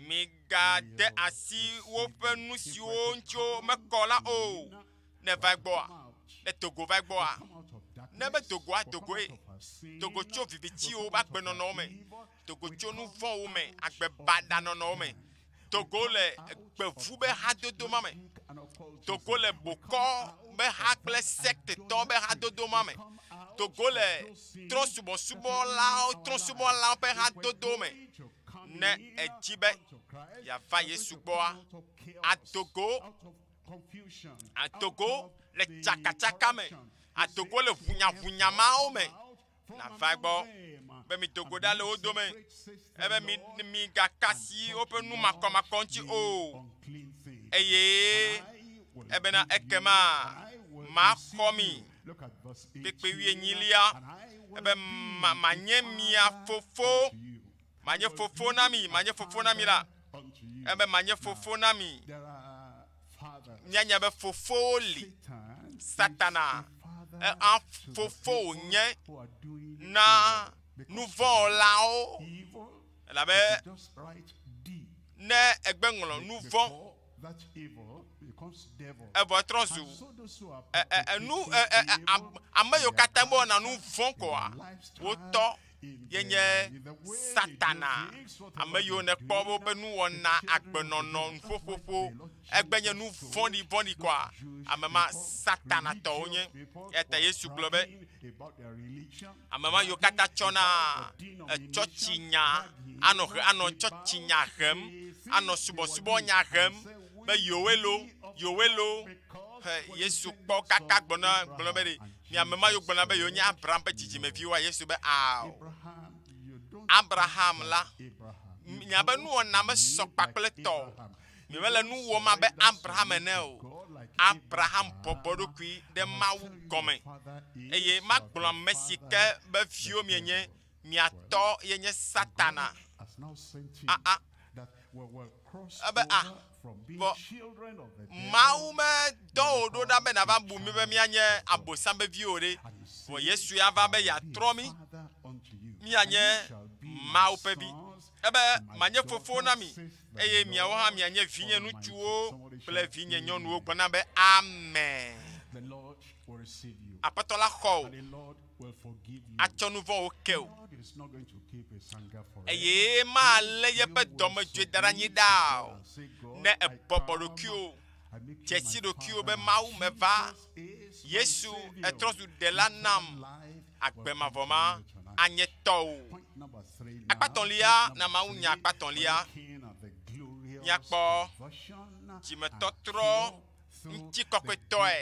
Migade asi woƒe nu siwo ŋuti mekɔ la o. Ne va egbɔa, ne dogo va egbɔa, ne be dogoa dogoe, dogo tso vivitiwo ƒe agbenɔnɔwo me, dogo tso nu vɔ̃wo me, agbe baɖanɔnɔwo me, dogo le gbevu be hadodo ma me, dogo le bokɔ be ha kple sektetɔ be hadodo ma me, dogo le trɔ̃subɔsubɔlawo trɔ̃subɔlawo ƒe hadodo me. Ne edzi be yeava Yesu gbɔa, adogo adogo le tsakatsaka me, adogo le ʋunyaʋunya mawo me. Nava egbɔ be mido go ɖa le wo dome, ebe mi migakasi woƒe nu makɔmakɔ ŋuti o. Eye ebena ekema maxɔ mi. Kpekpe wuienyilia, ebe ma manye mia fofo, manye fofo na mi, manye fofo na mi la, ebe manye fofo na mi. Míanya be fofowo li. Satana a fofo wònye na nuvɔ̃wɔlawo elabe ne egbe ŋlɔ nuvɔ̃ evɔ trɔ zu enu ame yiwo katã mewɔna nu vɔ̃ koa wotɔ ye nye Satana. Ame yiwo nekpɔ woƒe nuwɔna, agbenɔnɔ, nuƒoƒoƒo egbe nye nu vɔ̃ɖi vɔ̃ɖi koa, ame ma Satana tɔ wonye. Eya ta Yesu gblɔ be ame ma yiwo katã tsɔna etsɔtsinya anɔ he anɔ tsɔtsinya hem, anɔ subɔsubɔnya hem be yewoe lo, yewoe lo. He Yesu kpɔ kaka gblɔ gblɔ be ɖe mi ame ma yiwo gblɔna be yewo nye Abraham ƒe dzidzimeviwoa, Yesu be ao. Abraham la, miabe nuwɔna mesɔ kpakple tɔ o. Mi mele nu wɔm abe Abraham ene o. Abraham bɔbɔ ɖokui ɖe Mawu gɔme eye magblɔ ame si ke be viwo mienye, miatɔ ye nye Satana. Aa, ebe a, vɔ Mawu medɔ wò ɖo ɖa be nava bu mi be míanye abosam be viwo ɖe. Vɔ Yesu ya va be yeatrɔ mi míanye Mawu ƒe vi. Ebe manye fofo na mi eye miawo hã mianye vinye ŋutsuwo kple vinye nyɔnuwo gblɔna be amen. Aƒetɔ la xɔ wò, atsɔ nu vɔ̃wo ke wò eye malé yeƒe dɔmedzoe da ɖe anyi ɖaa o. Ne ebɔbɔ ɖokuiwò, dze si ɖokuiwò be Mawu meva, Yesu etrɔ zu ɖela nam, agbe mavɔ ma anye tɔwò. Akpatɔlia na Mawu nya akpatɔlia míakpɔ dzimetɔtrɔ ŋutikɔkɔetɔe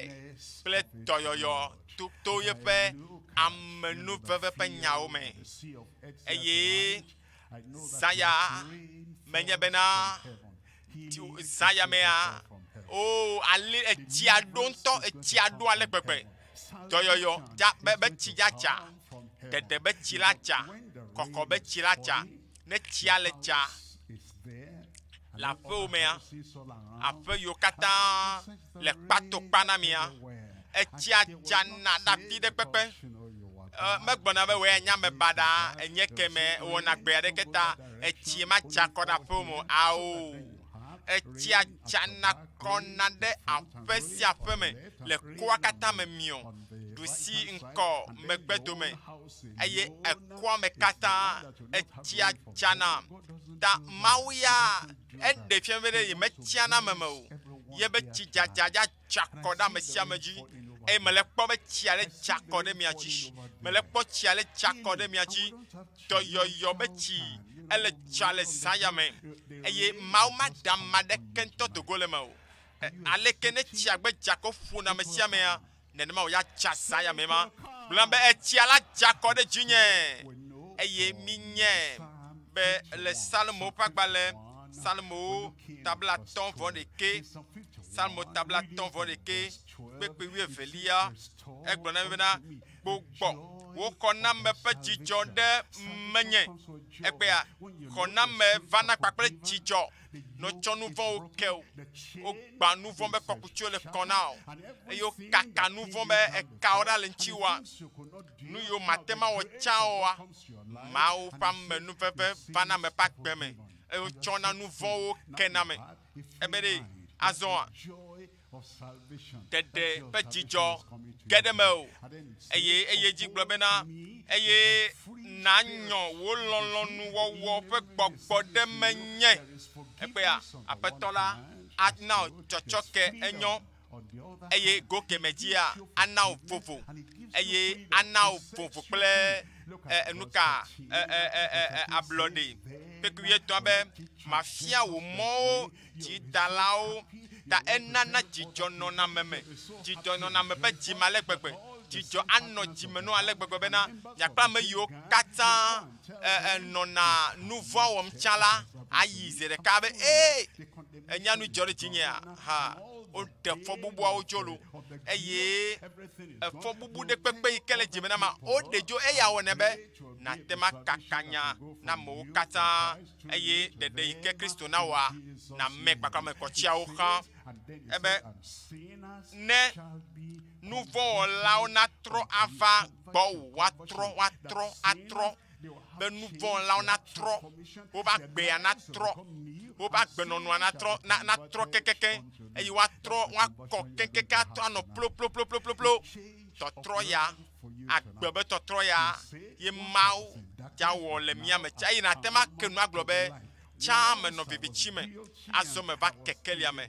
kple dɔyɔyɔ to to yeƒe amenuveve ƒe nyawo me. Eye zã ya menye bena zã ya mea o ale etsia ɖo ŋutɔ, etsia ɖo ale gbegbe. Dɔyɔyɔ dza be be tsi dzadza. Ɖeɖe be tsi la dza, kɔkɔ be tsi la dza. Ne tsia le dza le aƒewò mea, aƒe yiwo katã le kpatokpa na mia, etsia dzana ɖe afi ɖe kpekpe. Megblɔna be wòe nye ame baɖa, enye keme wɔna gbe aɖeke ta etsi madza kɔ ɖe aƒewò me o. Ao, etsia dzana kɔna ɖe aƒe sia aƒe me le koa katã me miɔ, ɖusi ŋkɔ megbe dome eye ekoa me katã etsia dzana. Ta Mawu ya eɖe fia be ɖe yemetsiana ame me o. Yebe tsi dzadza dza tsa kɔ ɖe ame sia ame dzi eye mele kpɔ be tsia le tsa kɔ ɖe mia dzi. Mele kpɔ tsia le tsa kɔ ɖe mia dzi. Dɔyɔyɔ be tsi ele tsa le zã ya me eye Mawu maɖe ame aɖeke ŋutɔ do go le eme o. Aleke ne tsia gbe dza kɔ ƒona ame sia amea, nenema wòya tsa zã ya me ma. Gblɔ be etsia la dza kɔ ɖe dzinye eye minye be le Salomo ƒe agbalẽ Salomo tabla tɔ̃ vɔ ɖeke Salomo tabla tɔ̃ vɔ ɖeke kpekpe wuievelia egblɔ na mi bena gbugbɔ wò xɔname ƒe dzidzɔ ɖe menye. Egbea xɔname vana kpakple dzidzɔ ne wotsɔ nu vɔ̃wo ke wò, wogbã nu vɔ̃ be kɔkutsiwo le kɔ na wò eye wokaka nu vɔ̃ be ekawo ɖa le ŋutiwòa, nu yiwo mate ŋu awɔ tsã oa, Mawu ƒe amenuveve vana ame ƒe agbe me eye wotsɔna nu vɔ̃wo kena ame. Ebe ɖe azɔa, ɖeɖe ƒe dzidzɔ ge ɖe mewò. Eye eye dzi gblɔ bena, eye nanyɔ wò lɔlɔ̃nuwɔwɔ ƒe gbɔgbɔ ɖe menye. Egbea Aƒetɔ la ana wò tsɔtsɔke enyo, eye go kemɛ dzia ana wò vovo, eye ana wò vovo kple nuka ablɔɖe. Kpekpe wuietɔ̃a be, mafia wò mɔwo dzidalawo ta enana dzidzɔ nɔna ame me. Dzidzɔ nɔna ame ƒe dzi me ale gbegbe. Dzidzɔ anɔ dzime nɔ ale gbegbe bena miakple ame yiwo katã nɔna nu vɔ̃ wɔm tsã la ayi zi ɖeka be ee enya nu dzɔ ɖe dzinyea ha woɖe fɔbubuawo tso lo eye efɔbubu ɖe kpekpe yi ke le dzime na ma woɖe dzo eya wɔnɛ be nàte ŋu akaka nya na amewo katã eye ɖeɖe yi ke Kristo na wɔa, na mɛ kpakple ame kɔtsiawo xã. Ebe ne nuvɔ̃wɔlawo natrɔ ava gbɔwò, woatrɔ, woatrɔ, atrɔ, be nuvɔ̃wɔlawo natrɔ, woƒe agbea natrɔ, woƒe agbenɔnɔa natrɔ, na, natrɔ kekeake, eye woatrɔ, woakɔ kekeake atrɔ anɔ ploploploploploplo. Tɔtrɔ ya, agbe be tɔtrɔ ya ye Mawu dza wɔ le mía me. Tsa eye nàte ŋu ake nu agblɔ be, Tsã menɔ viviti me, azɔ meva kekelia me.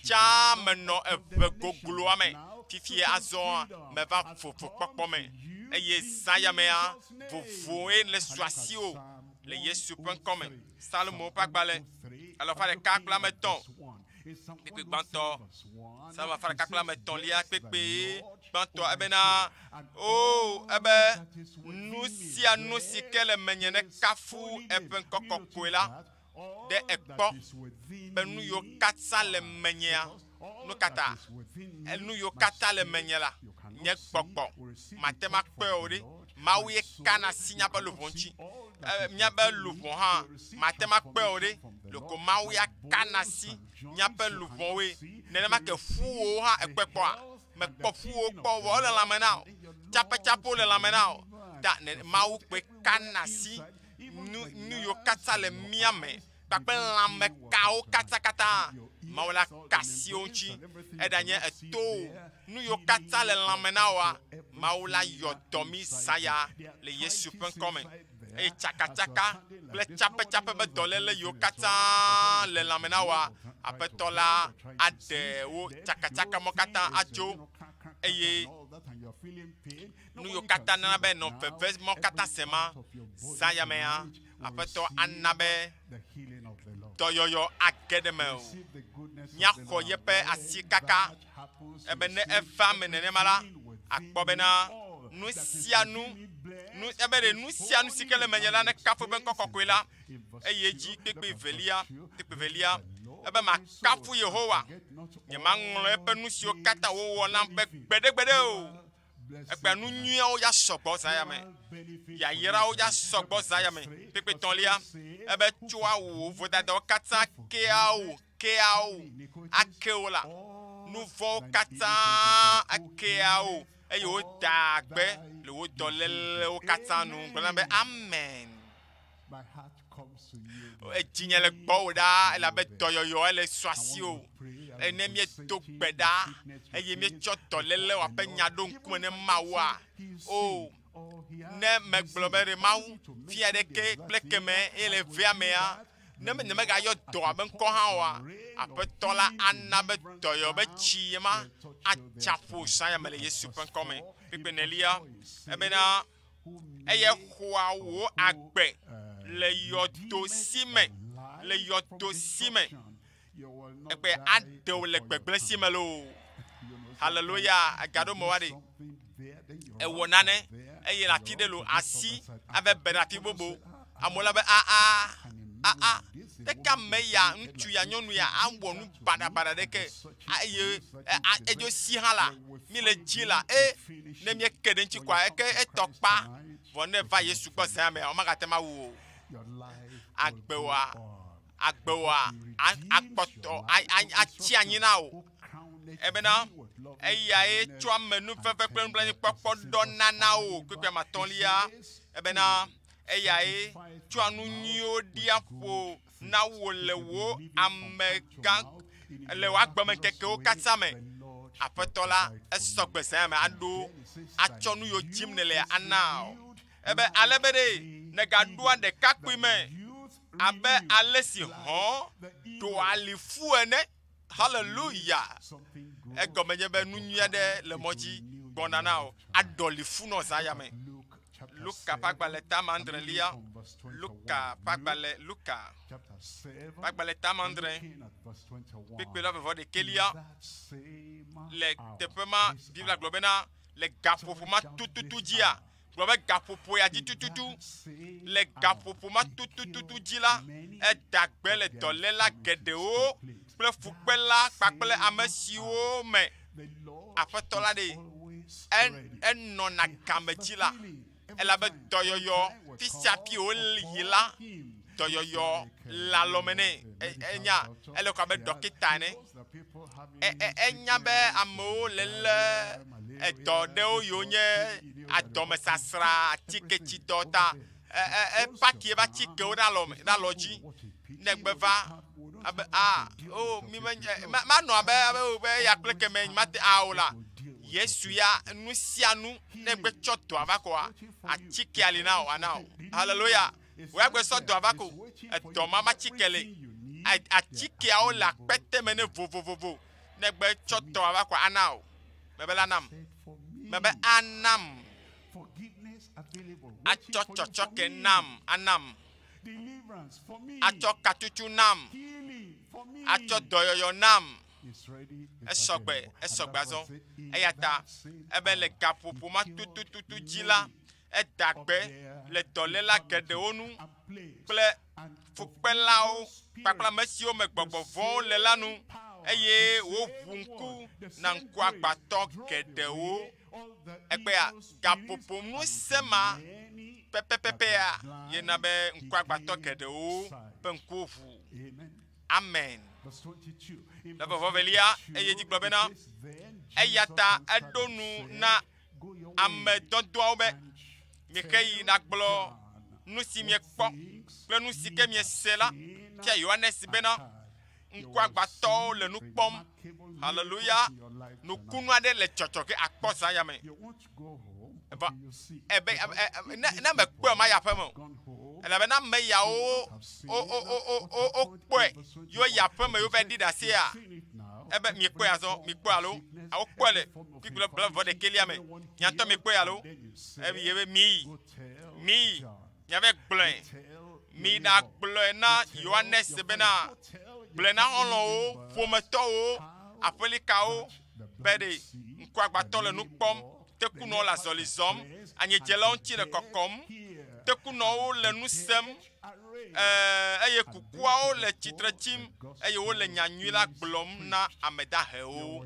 Tsã menɔ eʋe gogloa me, fifia azɔ meva vovokpɔkpɔ me. Eye zã ya mea, vovoe le su asiwò le Yesu ƒe ŋkɔ me. Salomo ƒe agbalẽ alafa ɖeka kple ame etɔ̃ kpekpe gbãtɔ, Salomo alafa ɖeka kple ame etɔ̃lia kpekpe gbãtɔ ebena, O, ebe nu sia nu si ke le menye nekafu eƒe ŋkɔ kɔkɔe la, ɖe ekpɔ be nu yiwo katã le menyea, nu kata nu yiwo katã le menye la, nye gbɔgbɔ mate ŋu akpɔe o ɖe. Mawu ye kana asi míaƒe luʋɔ ŋuti. Míaƒe luʋɔ hã mate ŋu akpɔe o ɖe. Loko Mawu ya kana asi míaƒe luʋɔwoe. Nenema ke ƒuwo hã ekpɔe kpɔa? Mekpɔ ƒuwo kpɔ vɔ ele lãme na o. Tsapetsapewo le lãme na o. Ta Mawu kpoe kana asi nu nu yiwo katã le mía me kpakple lãmekawo katakata. Mawu la ka asi wo ŋuti. Eɖanye eto o, nu yiwo katã le lãme na woa, Mawu la yɔ dɔ mí zã ya le Yesu ƒe ŋkɔ me. Eye tsakatsaka kple tsapetsape be dɔléle yiwo katã le lãme na woa, Aƒetɔ la aɖe wo tsakatsaka mɔ katã adzo eye nu yiwo katã nana be nɔ veve mɔ katã sema zã ya mea, Aƒetɔ ana be dɔyɔyɔ age ɖe mewò. Míaxɔ yeƒe asi kaka ebe ne eva me nenema la, akpɔ bena nu sia nu, nu ebe ɖe nu sia nu si ke le menye la nekafu eƒe ŋkɔ kɔkɔe la. Eye dzi kpekpe velia, kpekpe velia, ebe makafu Yehowa. Nyemaŋlɔ eƒe nu siwo katã wòwɔ nam be gbeɖegbeɖe o. Egbea nu nyuiawo ya sɔgbɔ zã ya me. Yayrawo dza sɔgbɔ zã ya me. Kpekpe tɔ̃lia, ebe tsoa wò vodadawo katã keawo keawo akewo la. Nu vɔ̃wo katã akeawo eye woda agbe le wò dɔlélewo katã nu. Gblɔ na be amen. Edzinye le gbɔwò ɖaa elabe dɔyɔyɔ ele su asiwò. Eye ne míedo gbe ɖa eye míetsɔ dɔléle wòaƒe nya ɖo ŋkume ne Mawua, o ne megblɔ be ɖe Mawu fia ɖeke kple keme eye le vea mea, ne me megayɔ dɔa be ŋkɔ hã oa, aƒetɔ la ana be dɔyɔ be tsi ma atsaƒo zã ya me le Yesu ƒe ŋkɔ me. Kpekpe nelia, ebena eye xɔa wò agbe le yɔdo si me, le yɔdo si me. Egbe aɖe wò le gbegblẽ si me loo. Hallelujah. Egaɖo me wa ɖe. Ewɔ nane eye le afi ɖe lo asi ave be ɖe afi bubu. Amewo la be aa aa ɖeka me ya ŋutsu ya nyɔnu ya awɔ nu baɖabaɖa ɖeke eye edzo si hã la mi le dzi la e ne mieke ɖe ŋuti koa eke etɔ kpa vɔ ne va Yesu gbɔ zã mea womagate ŋu awu o. Agbewoa agbewoa akpɔtɔ atsi anyi na wò ebena eyae tsɔ amenuveve kple nublanuikpɔkpɔ ɖɔ nana wò. Kpekpe ame atɔ̃lia ebena eyae tsɔa nu nyuiwo ɖia ƒo na wò le wò amegã le wò agbemeŋkekewo katã me. Aƒetɔ la esɔ gbe zã me aɖo atsɔ nu yiwo dzim nèle ana wò. Ebe ale be ɖe nègaɖoa ɖekakpui me abe ale si hɔ̃ ɖoa lifu ene. Hallelujah. Egɔme nye be nu nyui aɖe le mɔ dzi gbɔna na wò. Aɖɔ lifu nɔ zã ya me. Luka ƒe agbalẽ tame adrelia. Luka ƒe agbalẽ Luka ƒe agbalẽ tame adre kpekpe la vevɔ ɖekelia le teƒe ma Biblia gblɔ bena le gaƒoƒo ma tututu dzia gblɔ be gaƒoƒo ya dzi tututu le gaƒoƒo ma tututu dzi la eda gbe le dɔléla geɖewo kple fukpela kpakple ame siwo me aƒetɔ la ɖe enɔna game dzi la elabe dɔyɔyɔ fi sia fi wòyi la dɔyɔyɔ le alɔme nɛ. Enya ele ko abe dɔkita ene. Enya be amewo le lé edɔ ɖewo yiwo nye adɔmesasra, atiketsidɔ ta epaki eƒe atikewo ɖe alɔme ɖe alɔ dzi. Ne egbe va abe a o mi me manɔ abe abe be eya kple keme mate a o la. Yesu ya nu sia nu ne egbe tsɔ dɔa va koa atikea li na wò ana wò. Hallelujah. Wò ya gbe sɔ dɔa va ko edɔ ma ma atike le. Atikeawo le akpete me ne vovovovo. Ne egbe tsɔ dɔa va koa ana wò. Mebe la nam. Mebe anam. Atsɔ tsɔtsɔke nam anam. Atsɔ katutu nam. Atsɔ dɔyɔyɔ nam. Esɔgbe, esɔgbe azɔ. Eya ta ebe le gaƒoƒo ma tutututu dzi la, eda gbe le dɔléla geɖewo nu kple fukpelawo kpakple ame siwo me gbɔgbɔ vɔ̃wo le la nu eye woʋu ŋku na ŋkuagbãtɔ geɖewo. Egbea gaƒoƒo ŋusẽ ma pɛpɛpɛpɛa yena be ŋkuagbãtɔ geɖewo ƒe ŋkuwo ʋu. Amen. Le vɔvɔ velia eye dzi gblɔ bena eya ta eɖo nu na ame dɔdɔawo be mixe yi ɖagblɔ nu si miekpɔ kple nu si ke miese la fia Yohanes bena ŋkuagbãtɔwo le nu kpɔm. Hallelujah. Nukunu aɖe le dzɔdzɔ ge akpɔ zã ya me. Eva ebe ne mekpɔe ma yi aƒe me o. Elabena ame yawo wo wo wo wo wokpɔe yewo yi aƒe me yewo va ɖi ɖasea ebe miekpɔe azɔ mikpɔe alo wokpɔe le kpikple bla vɔ ɖekelia me. Miatɔ mikpɔe alo ebe ye be miyi miyi miave gblɔe mi ɖagblɔe na Yohanes bena gblɔe na xɔlɔ̃wo, ƒometɔwo, aƒelikawo be ɖe ŋkuagbãtɔ le nu kpɔm, tekunɔwo le azɔli zɔm, anyidzelawo ŋuti le kɔkɔm, tekunɔwo le nu sem, eye kukuawo le tsitre tsim eye wole nyanyui la gblɔm na ame dahewo.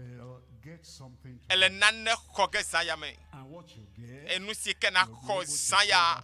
Ele nane xɔ ge zã ya me. Enu si ke naxɔ zã ya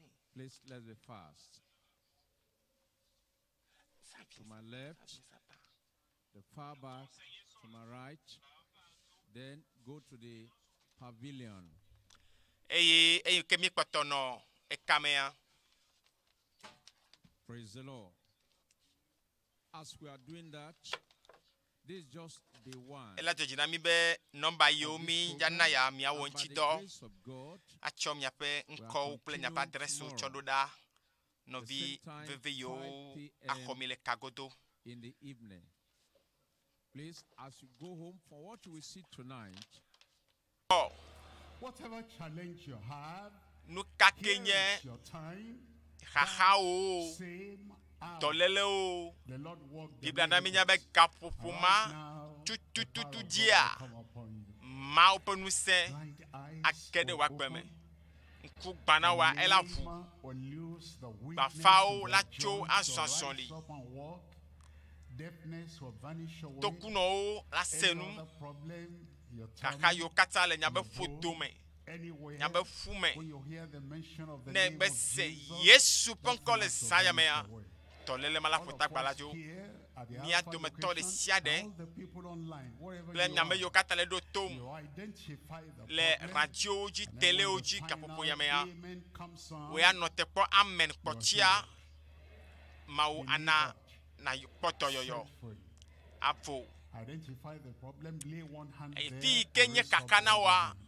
nɛ. Please let's be fast. Ça To vient, my ça left, vient, ça part. the far back, to my right, Then go to the pavilion. Eye eyi ke míekpɔtɔ nɔ ekamea. Praise the Lord. As we are doing that, this is just day one. Ela dzɔ dzi na mí be nɔmba yiwo of this mí program. ya na ya miawɔ And by ŋuti the dɔ grace of God, atsɔ miaƒe we are ŋkɔwo kple miaƒe continuing adrɛsiwo tsɔ tomorrow, ɖo ɖa the nɔvi same time, veve yiwo 5 p.m. axɔ mi le kagodo. in the evening. Please, as you go home, for what you will see tonight, Ɔ Whatever challenge you have, nu ka ke here nye is your time. xaxawo, Same hour. dɔlélewo, The Lord worked the Biblia na mínya be miracles. gaƒoƒo And ma right now, the power tutututu of God dzia will come upon you. Mawu ƒe ŋusẽ Blind eyes age ɖe will wò agbe me. open. Ŋku gbã na wòa The ela ʋu. lame will lose the weakness in Bafawo their la tso joints, azɔ will azɔli. rise up and walk. Deafness will vanish away. Tokunɔwo la se Any nu. other problem, your Xaxa tummy, yiwo katã le miaƒe your ƒodo bone, me, anywhere, miaƒe ƒu me. when you hear the mention of the Ne name be of se Jesus, Yesu ƒe that ŋkɔ le sickness will zã ya vanish mea, away. dɔléle ma la All ƒo of tagba la us dzo. here at the Mía Alpha dometɔ ɖe location, sia ɖe all the people online, wherever kple you miame are, yiwo katã le ɖo tom you identify the le problem, radiowo dzi, and then when telewo the dzi, final gaƒoƒo ya mea, amen comes on, wò ya nɔ te kpɔ amen you are kpɔtsia, healed. Mawu ana Delivered, na kpɔ dɔyɔyɔ set free. avo. Identify the problem, lay one hand Eye there fi yi ke and nye raise up kaka the na other woa, hand.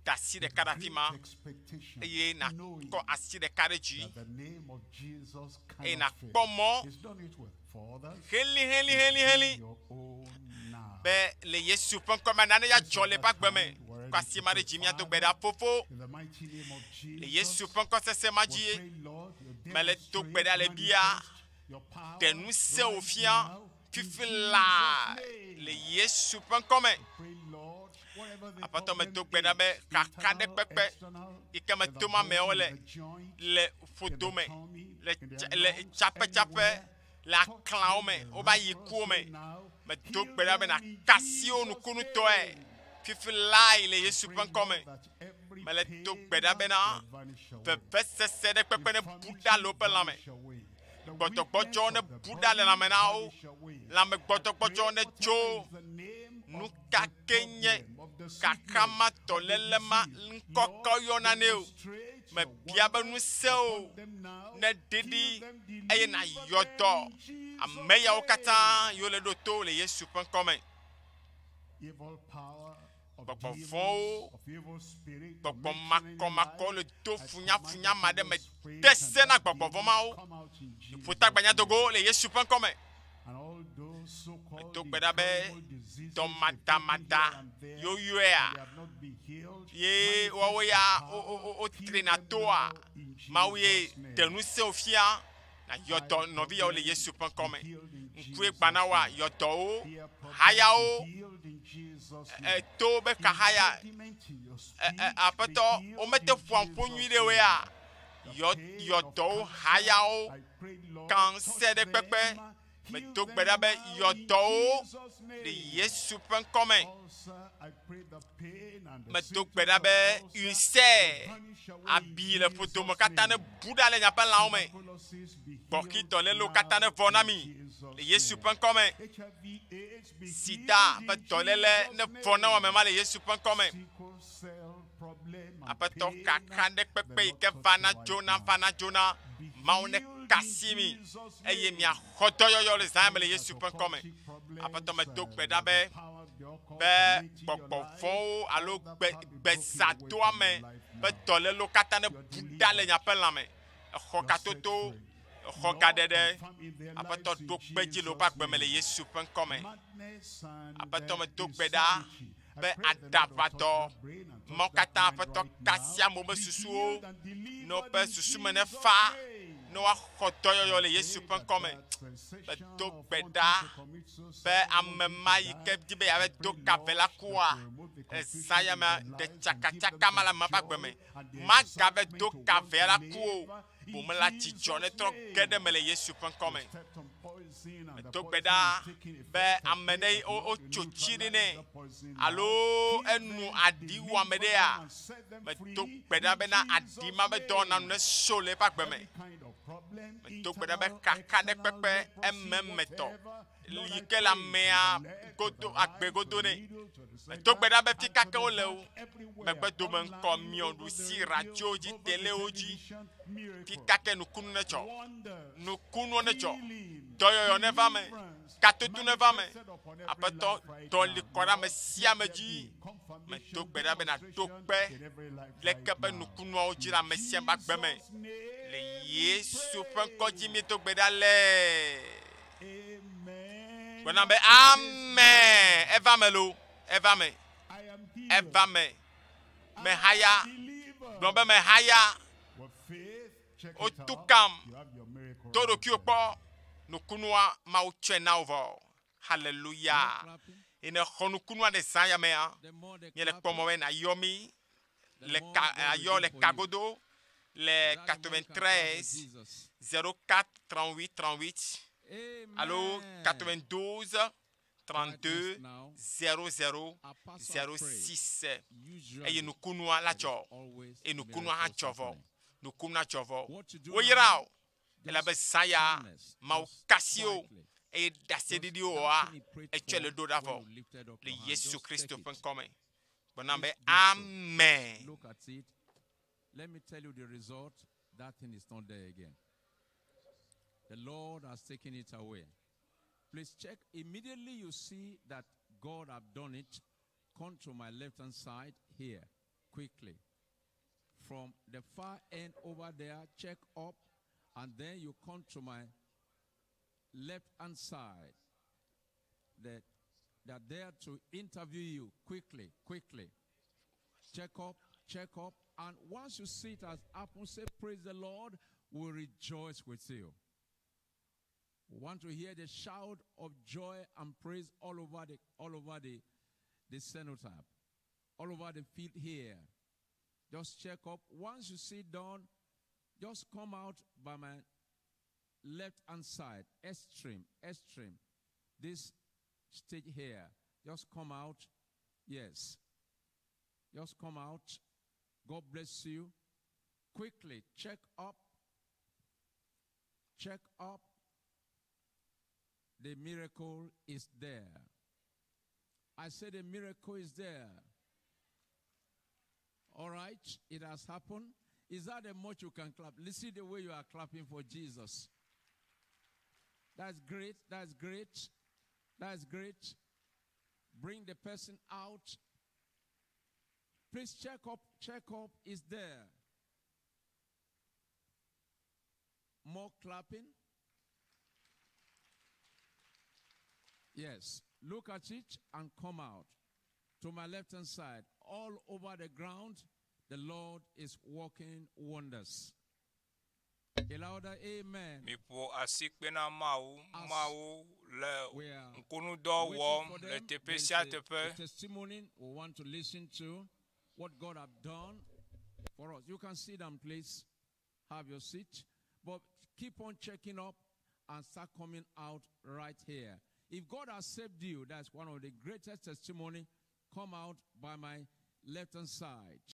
da asi With ɖeka ɖe afi great ma expectation, eye knowing nakɔ asi ɖeka ɖe dzi that the name of Jesus eye cannot fail. nakpɔ mɔ He's done it with for others. heli heli He's heli doing heli your own now. be le Yesu ƒe ŋkɔ me nane ya Raise dzɔ up le eƒe that agbe me. hand. We're Kɔ ready asi to ma ɖe pray. dzi míado gbe Father, ɖa fofo in the mighty name of le Yesu Jesus, ƒe ŋkɔ sese ma we dzi pray, Lord, you mele do gbe demonstrate, ɖa le bia manifest your power ɖe ŋusẽ wò right fia now in fifi Jesus' laa name. le Yesu ƒe ŋkɔ me. Pray, Lord, whatever the Aƒetɔ problem medo gbe ɖa be is, kaka ɖe internal, kpekpe external, yi ke me in the tom bone, amewo in le the joint, le in the ƒodo me, tummy, le in tsa- their le lungs, tsapetsape, anywhere, le touch aklãwo them me, woba yi kuwo me. miraculously now. Medo Heal gbe ɖa be them in naka asi wo Jesus' nukunutɔe name. fifi lae le Yesu Pray, ƒe ŋkɔ Lord, me. that every Mele do pain gbe ɖa bena will vanish away. vevesese ɖe kpekpe ne bu ɖa le Infirmity woƒe lãme. vanish away. The Gbɔdzɔgbɔdzɔ weakness ne of the bu ɖa le body lãme na wo. vanish away. Lãme I gbɔdzɔgbɔdzɔ pray ne whatever tso is the name nu of ka the ke nye problem, of the kaka ma sickness, of the dɔléle ma disease, ŋkɔkɔ Lord, yɔna nɛ o. demonstrate your Mebia be wonders ŋusẽ o upon them now. ne Heal ɖiɖi them, eye deliver nayɔ them dɔ in Jesus' ame yawo katã name. yiwo le ɖo to le Yesu ƒe ŋkɔ me. Evil power of Gbɔgbɔ demons, vɔ̃wo, of evil spirit gbɔgbɔ tormenting any makɔmakɔ life, le do I command funyafunya that ma ɖe evil me spirit de and se na that gbɔgbɔ vɔ̃ demon mawo. come out in Jesus' Ƒotagbanya name. dogo le Yesu ƒe ŋkɔ me. And all those so-called Medo gbe ɖa be incurable diseases they've taken here dɔmadamada and there yoyoea and they have not been healed, ye manifest woawo your ya power, heal wotrina them toa now in Mawu ye Jesus' name. ɖe ŋusẽ wò fia nayɔ Eye dɔ nɔvi yawo le problem Yesu ƒe ŋkɔ be me. healed in Ŋkue Jesus' gbã na woa name. yɔ dɔwo, Ear problem be hayawo, healed in Jesus' name. to be kahaya Impediment in your ɛ speech be aƒetɔ healed womete in ƒoa ƒo Jesus' nyui ɖe woe ya name. The yɔ pain yɔ of dɔwo cancer, hayawo I pray, Lord, kansɛ touch ɖe kpekpe them, heal medo gbe them ɖa be now yɔ in dɔwo Jesus' le name. Yesu ƒe ŋkɔ me. Ulcer, I pray the pain and the Medo gbe symptoms ɖa of be ulcer will ulcer vanish away in abi le ƒodome Jesus' katã ne name. bu ɖa le miaƒe lãwo me. Tuberculosis be Gbɔxi healed dɔlélewo katã ne now vɔ na in mi Jesus' le Yesu name. ƒe ŋkɔ me. HIV AIDS be Sida healed ƒe in dɔléle Jesus' ne vɔ na wò ame name. ma le Yesu ƒe ŋkɔ me. Sickle cell problem and Aƒetɔ pain, kaka ɖe the kpekpe yi Lord ke touch vana you right dzona now. vana dzona Be Mawu ne healed ka in asi mi Jesus' eye name. miaxɔ dɔyɔyɔ le zã me le Pray that Yesu ƒe ŋkɔ me. occultic Aƒetɔ problems, medo gbe ɖa the be power of the occult be tormenting your gbɔgbɔ life, vɔ̃wo alo all that gbe power be broken away from your gbezadoame life ƒe now. dɔlélewo katã ne You're bu ɖa le delivered. miaƒe lãme. Exɔ You're set katoto, free. exɔ Lord, gaɖeɖe. confirm in their Aƒetɔ lives in ɖo kpe dzi le woƒe Jesus' agbe me le name. Yesu ƒe ŋkɔ me. Madness and Aƒetɔ medo gbe ɖa insanity. I be pray the Lord will touch aɖaʋadɔ that brain and touch mawo that katã mind aƒetɔ right ka now. asi amewo ƒe Be susuwo healed and ne delivered woƒe in susu me ne Jesus' fa name. ne woaxɔ dɔyɔyɔ I le Yesu pray ƒe that ŋkɔ me. that sensation Medo of gbe wanting ɖa to commit be suicide, ame wanting ma to yi die, ke di be I yeave do pray, ka ve la Lord, that kua you remove the le confusion zã ya in mea their ɖe lives and give them tsakatsaka ma the le ame ƒe agbe joy me. and the Magabe excitement do to ka want ve to la ku o. live in Bome la dzidzɔ ne Jesus' trɔ ge ɖe name. me le Yesu ƒe ŋkɔ You me. stepped on poison and the Medo gbe poison ɖa is taking be effect. I ame pray ɖe that wo Lord will wotso tsi ɖi neutralize nɛ the poison now. alo Heal enu them, aɖi wu ame deliver ɖea them, and set them medo free gbe ɖa in bena aɖi Jesus' ma be dɔwɔna nu name. ne so le eƒe agbe me. Every kind of Problem, Medo gbe ɖa be internal, kaka ɖe external, kpekpe leprosy, ememetɔ whatever. Lord, yi I ke le pray to amea the left, to godo the right, agbe to godo the nɛ. middle, to the Medo gbe center, ɖa be fi and ka to ke the wole back, o. everywhere, Megbe dome ŋkɔ online, miɔ over the ɖusi radio, radio dzi over the telewo dzi. television, Fi miracles, ka ke nukunu ne dzɔ. wonders, Nukunuwo ne dzɔ. healing, Dɔyɔyɔ neva me. deliverance Katoto neva me. manifested upon every Aƒetɔ life right dɔ now. li kɔ ɖe ame Lord, sia ame let there dzi. be confirmation, Medo gbe ɖa be nàɖo demonstration kpe in every life leke right be now. nukunuawo dzi In le ame sia ame ƒe agbe me. Jesus' name Le we Yesu ƒe ŋkɔ dzi pray. míedo gbe ɖa le. Amen. Gblɔna be It is amen. done. Eva me lo. Eva me. I am Eva healed. me. I Mehaya. am Gblɔ be delivered. mehaya. With faith, check it Wotu out. kam. You have your miracle To ɖokuiwò answered. kpɔ. Nukunua Mawu tsɔe na wò vɔ. More Hallelujah. clapping. Eye ne xɔ nukunua ɖe zã ya mea, The more the míele kpɔ clapping, mɔ be nàyɔ mí the le more ka God will ayɔ do le for you. kagodo le Is that the more you can clap for 93 Jesus? 04 38 38 alo Amen. 92 Quietness 32 now. 00 Our pastor have prayed. 06 eye Usually, nukunua la there is dzɔ always eye nukunua hã miracles dzɔ vɔ happening. nukunua dzɔ vɔ What you do woyra now, o elabe just zã ya calmness, Mawu just kasi o quietly. eye Just ɖaseɖiɖi that wɔa thing he prayed etsɔe le for ɖo ɖa when vɔ you lifted up le your hand, Yesu just Kristo take ƒe it. ŋkɔ me gblɔna be Please do so. amen. Look at it. Let me tell you the result. That thing is not there again. The Lord has taken it away. Please check. Immediately you see that God have done it. Come to my left hand side here quickly. From the far end over there, check up, and then you come to my left hand side. That they're there to interview you quickly, quickly. Check up, check up, and once you see it has happened, say, Praise the Lord, we'll rejoice with you. We want to hear the shout of joy and praise all over the cenotaph, all over the field here. Just check up. Once you see done, just come out by my left hand side, extreme, extreme. This stage here. Just come out. Yes. Just come out. God bless you. Quickly check up. Check up. The miracle is there. I say the miracle is there. All right, it has happened. Is that the much you can clap? Listen the way you are clapping for Jesus. That's great. That's great. That's great. Bring the person out. Please check up. Check up is there. More clapping. Yes. Look at it and come out. To my left hand side, all over the ground, the Lord is working wonders. A louder amen. Miƒo asikpe na Mawu. As Mawu le we are ŋkunudɔ waiting wɔm for le them, teƒe there is sia a teƒe. testimony we want to listen to what God have done for us. You can sit down, please. Have your seat. But keep on checking up and start coming out right here. If God has saved you, that's one of the greatest testimony. Come out by my left hand side.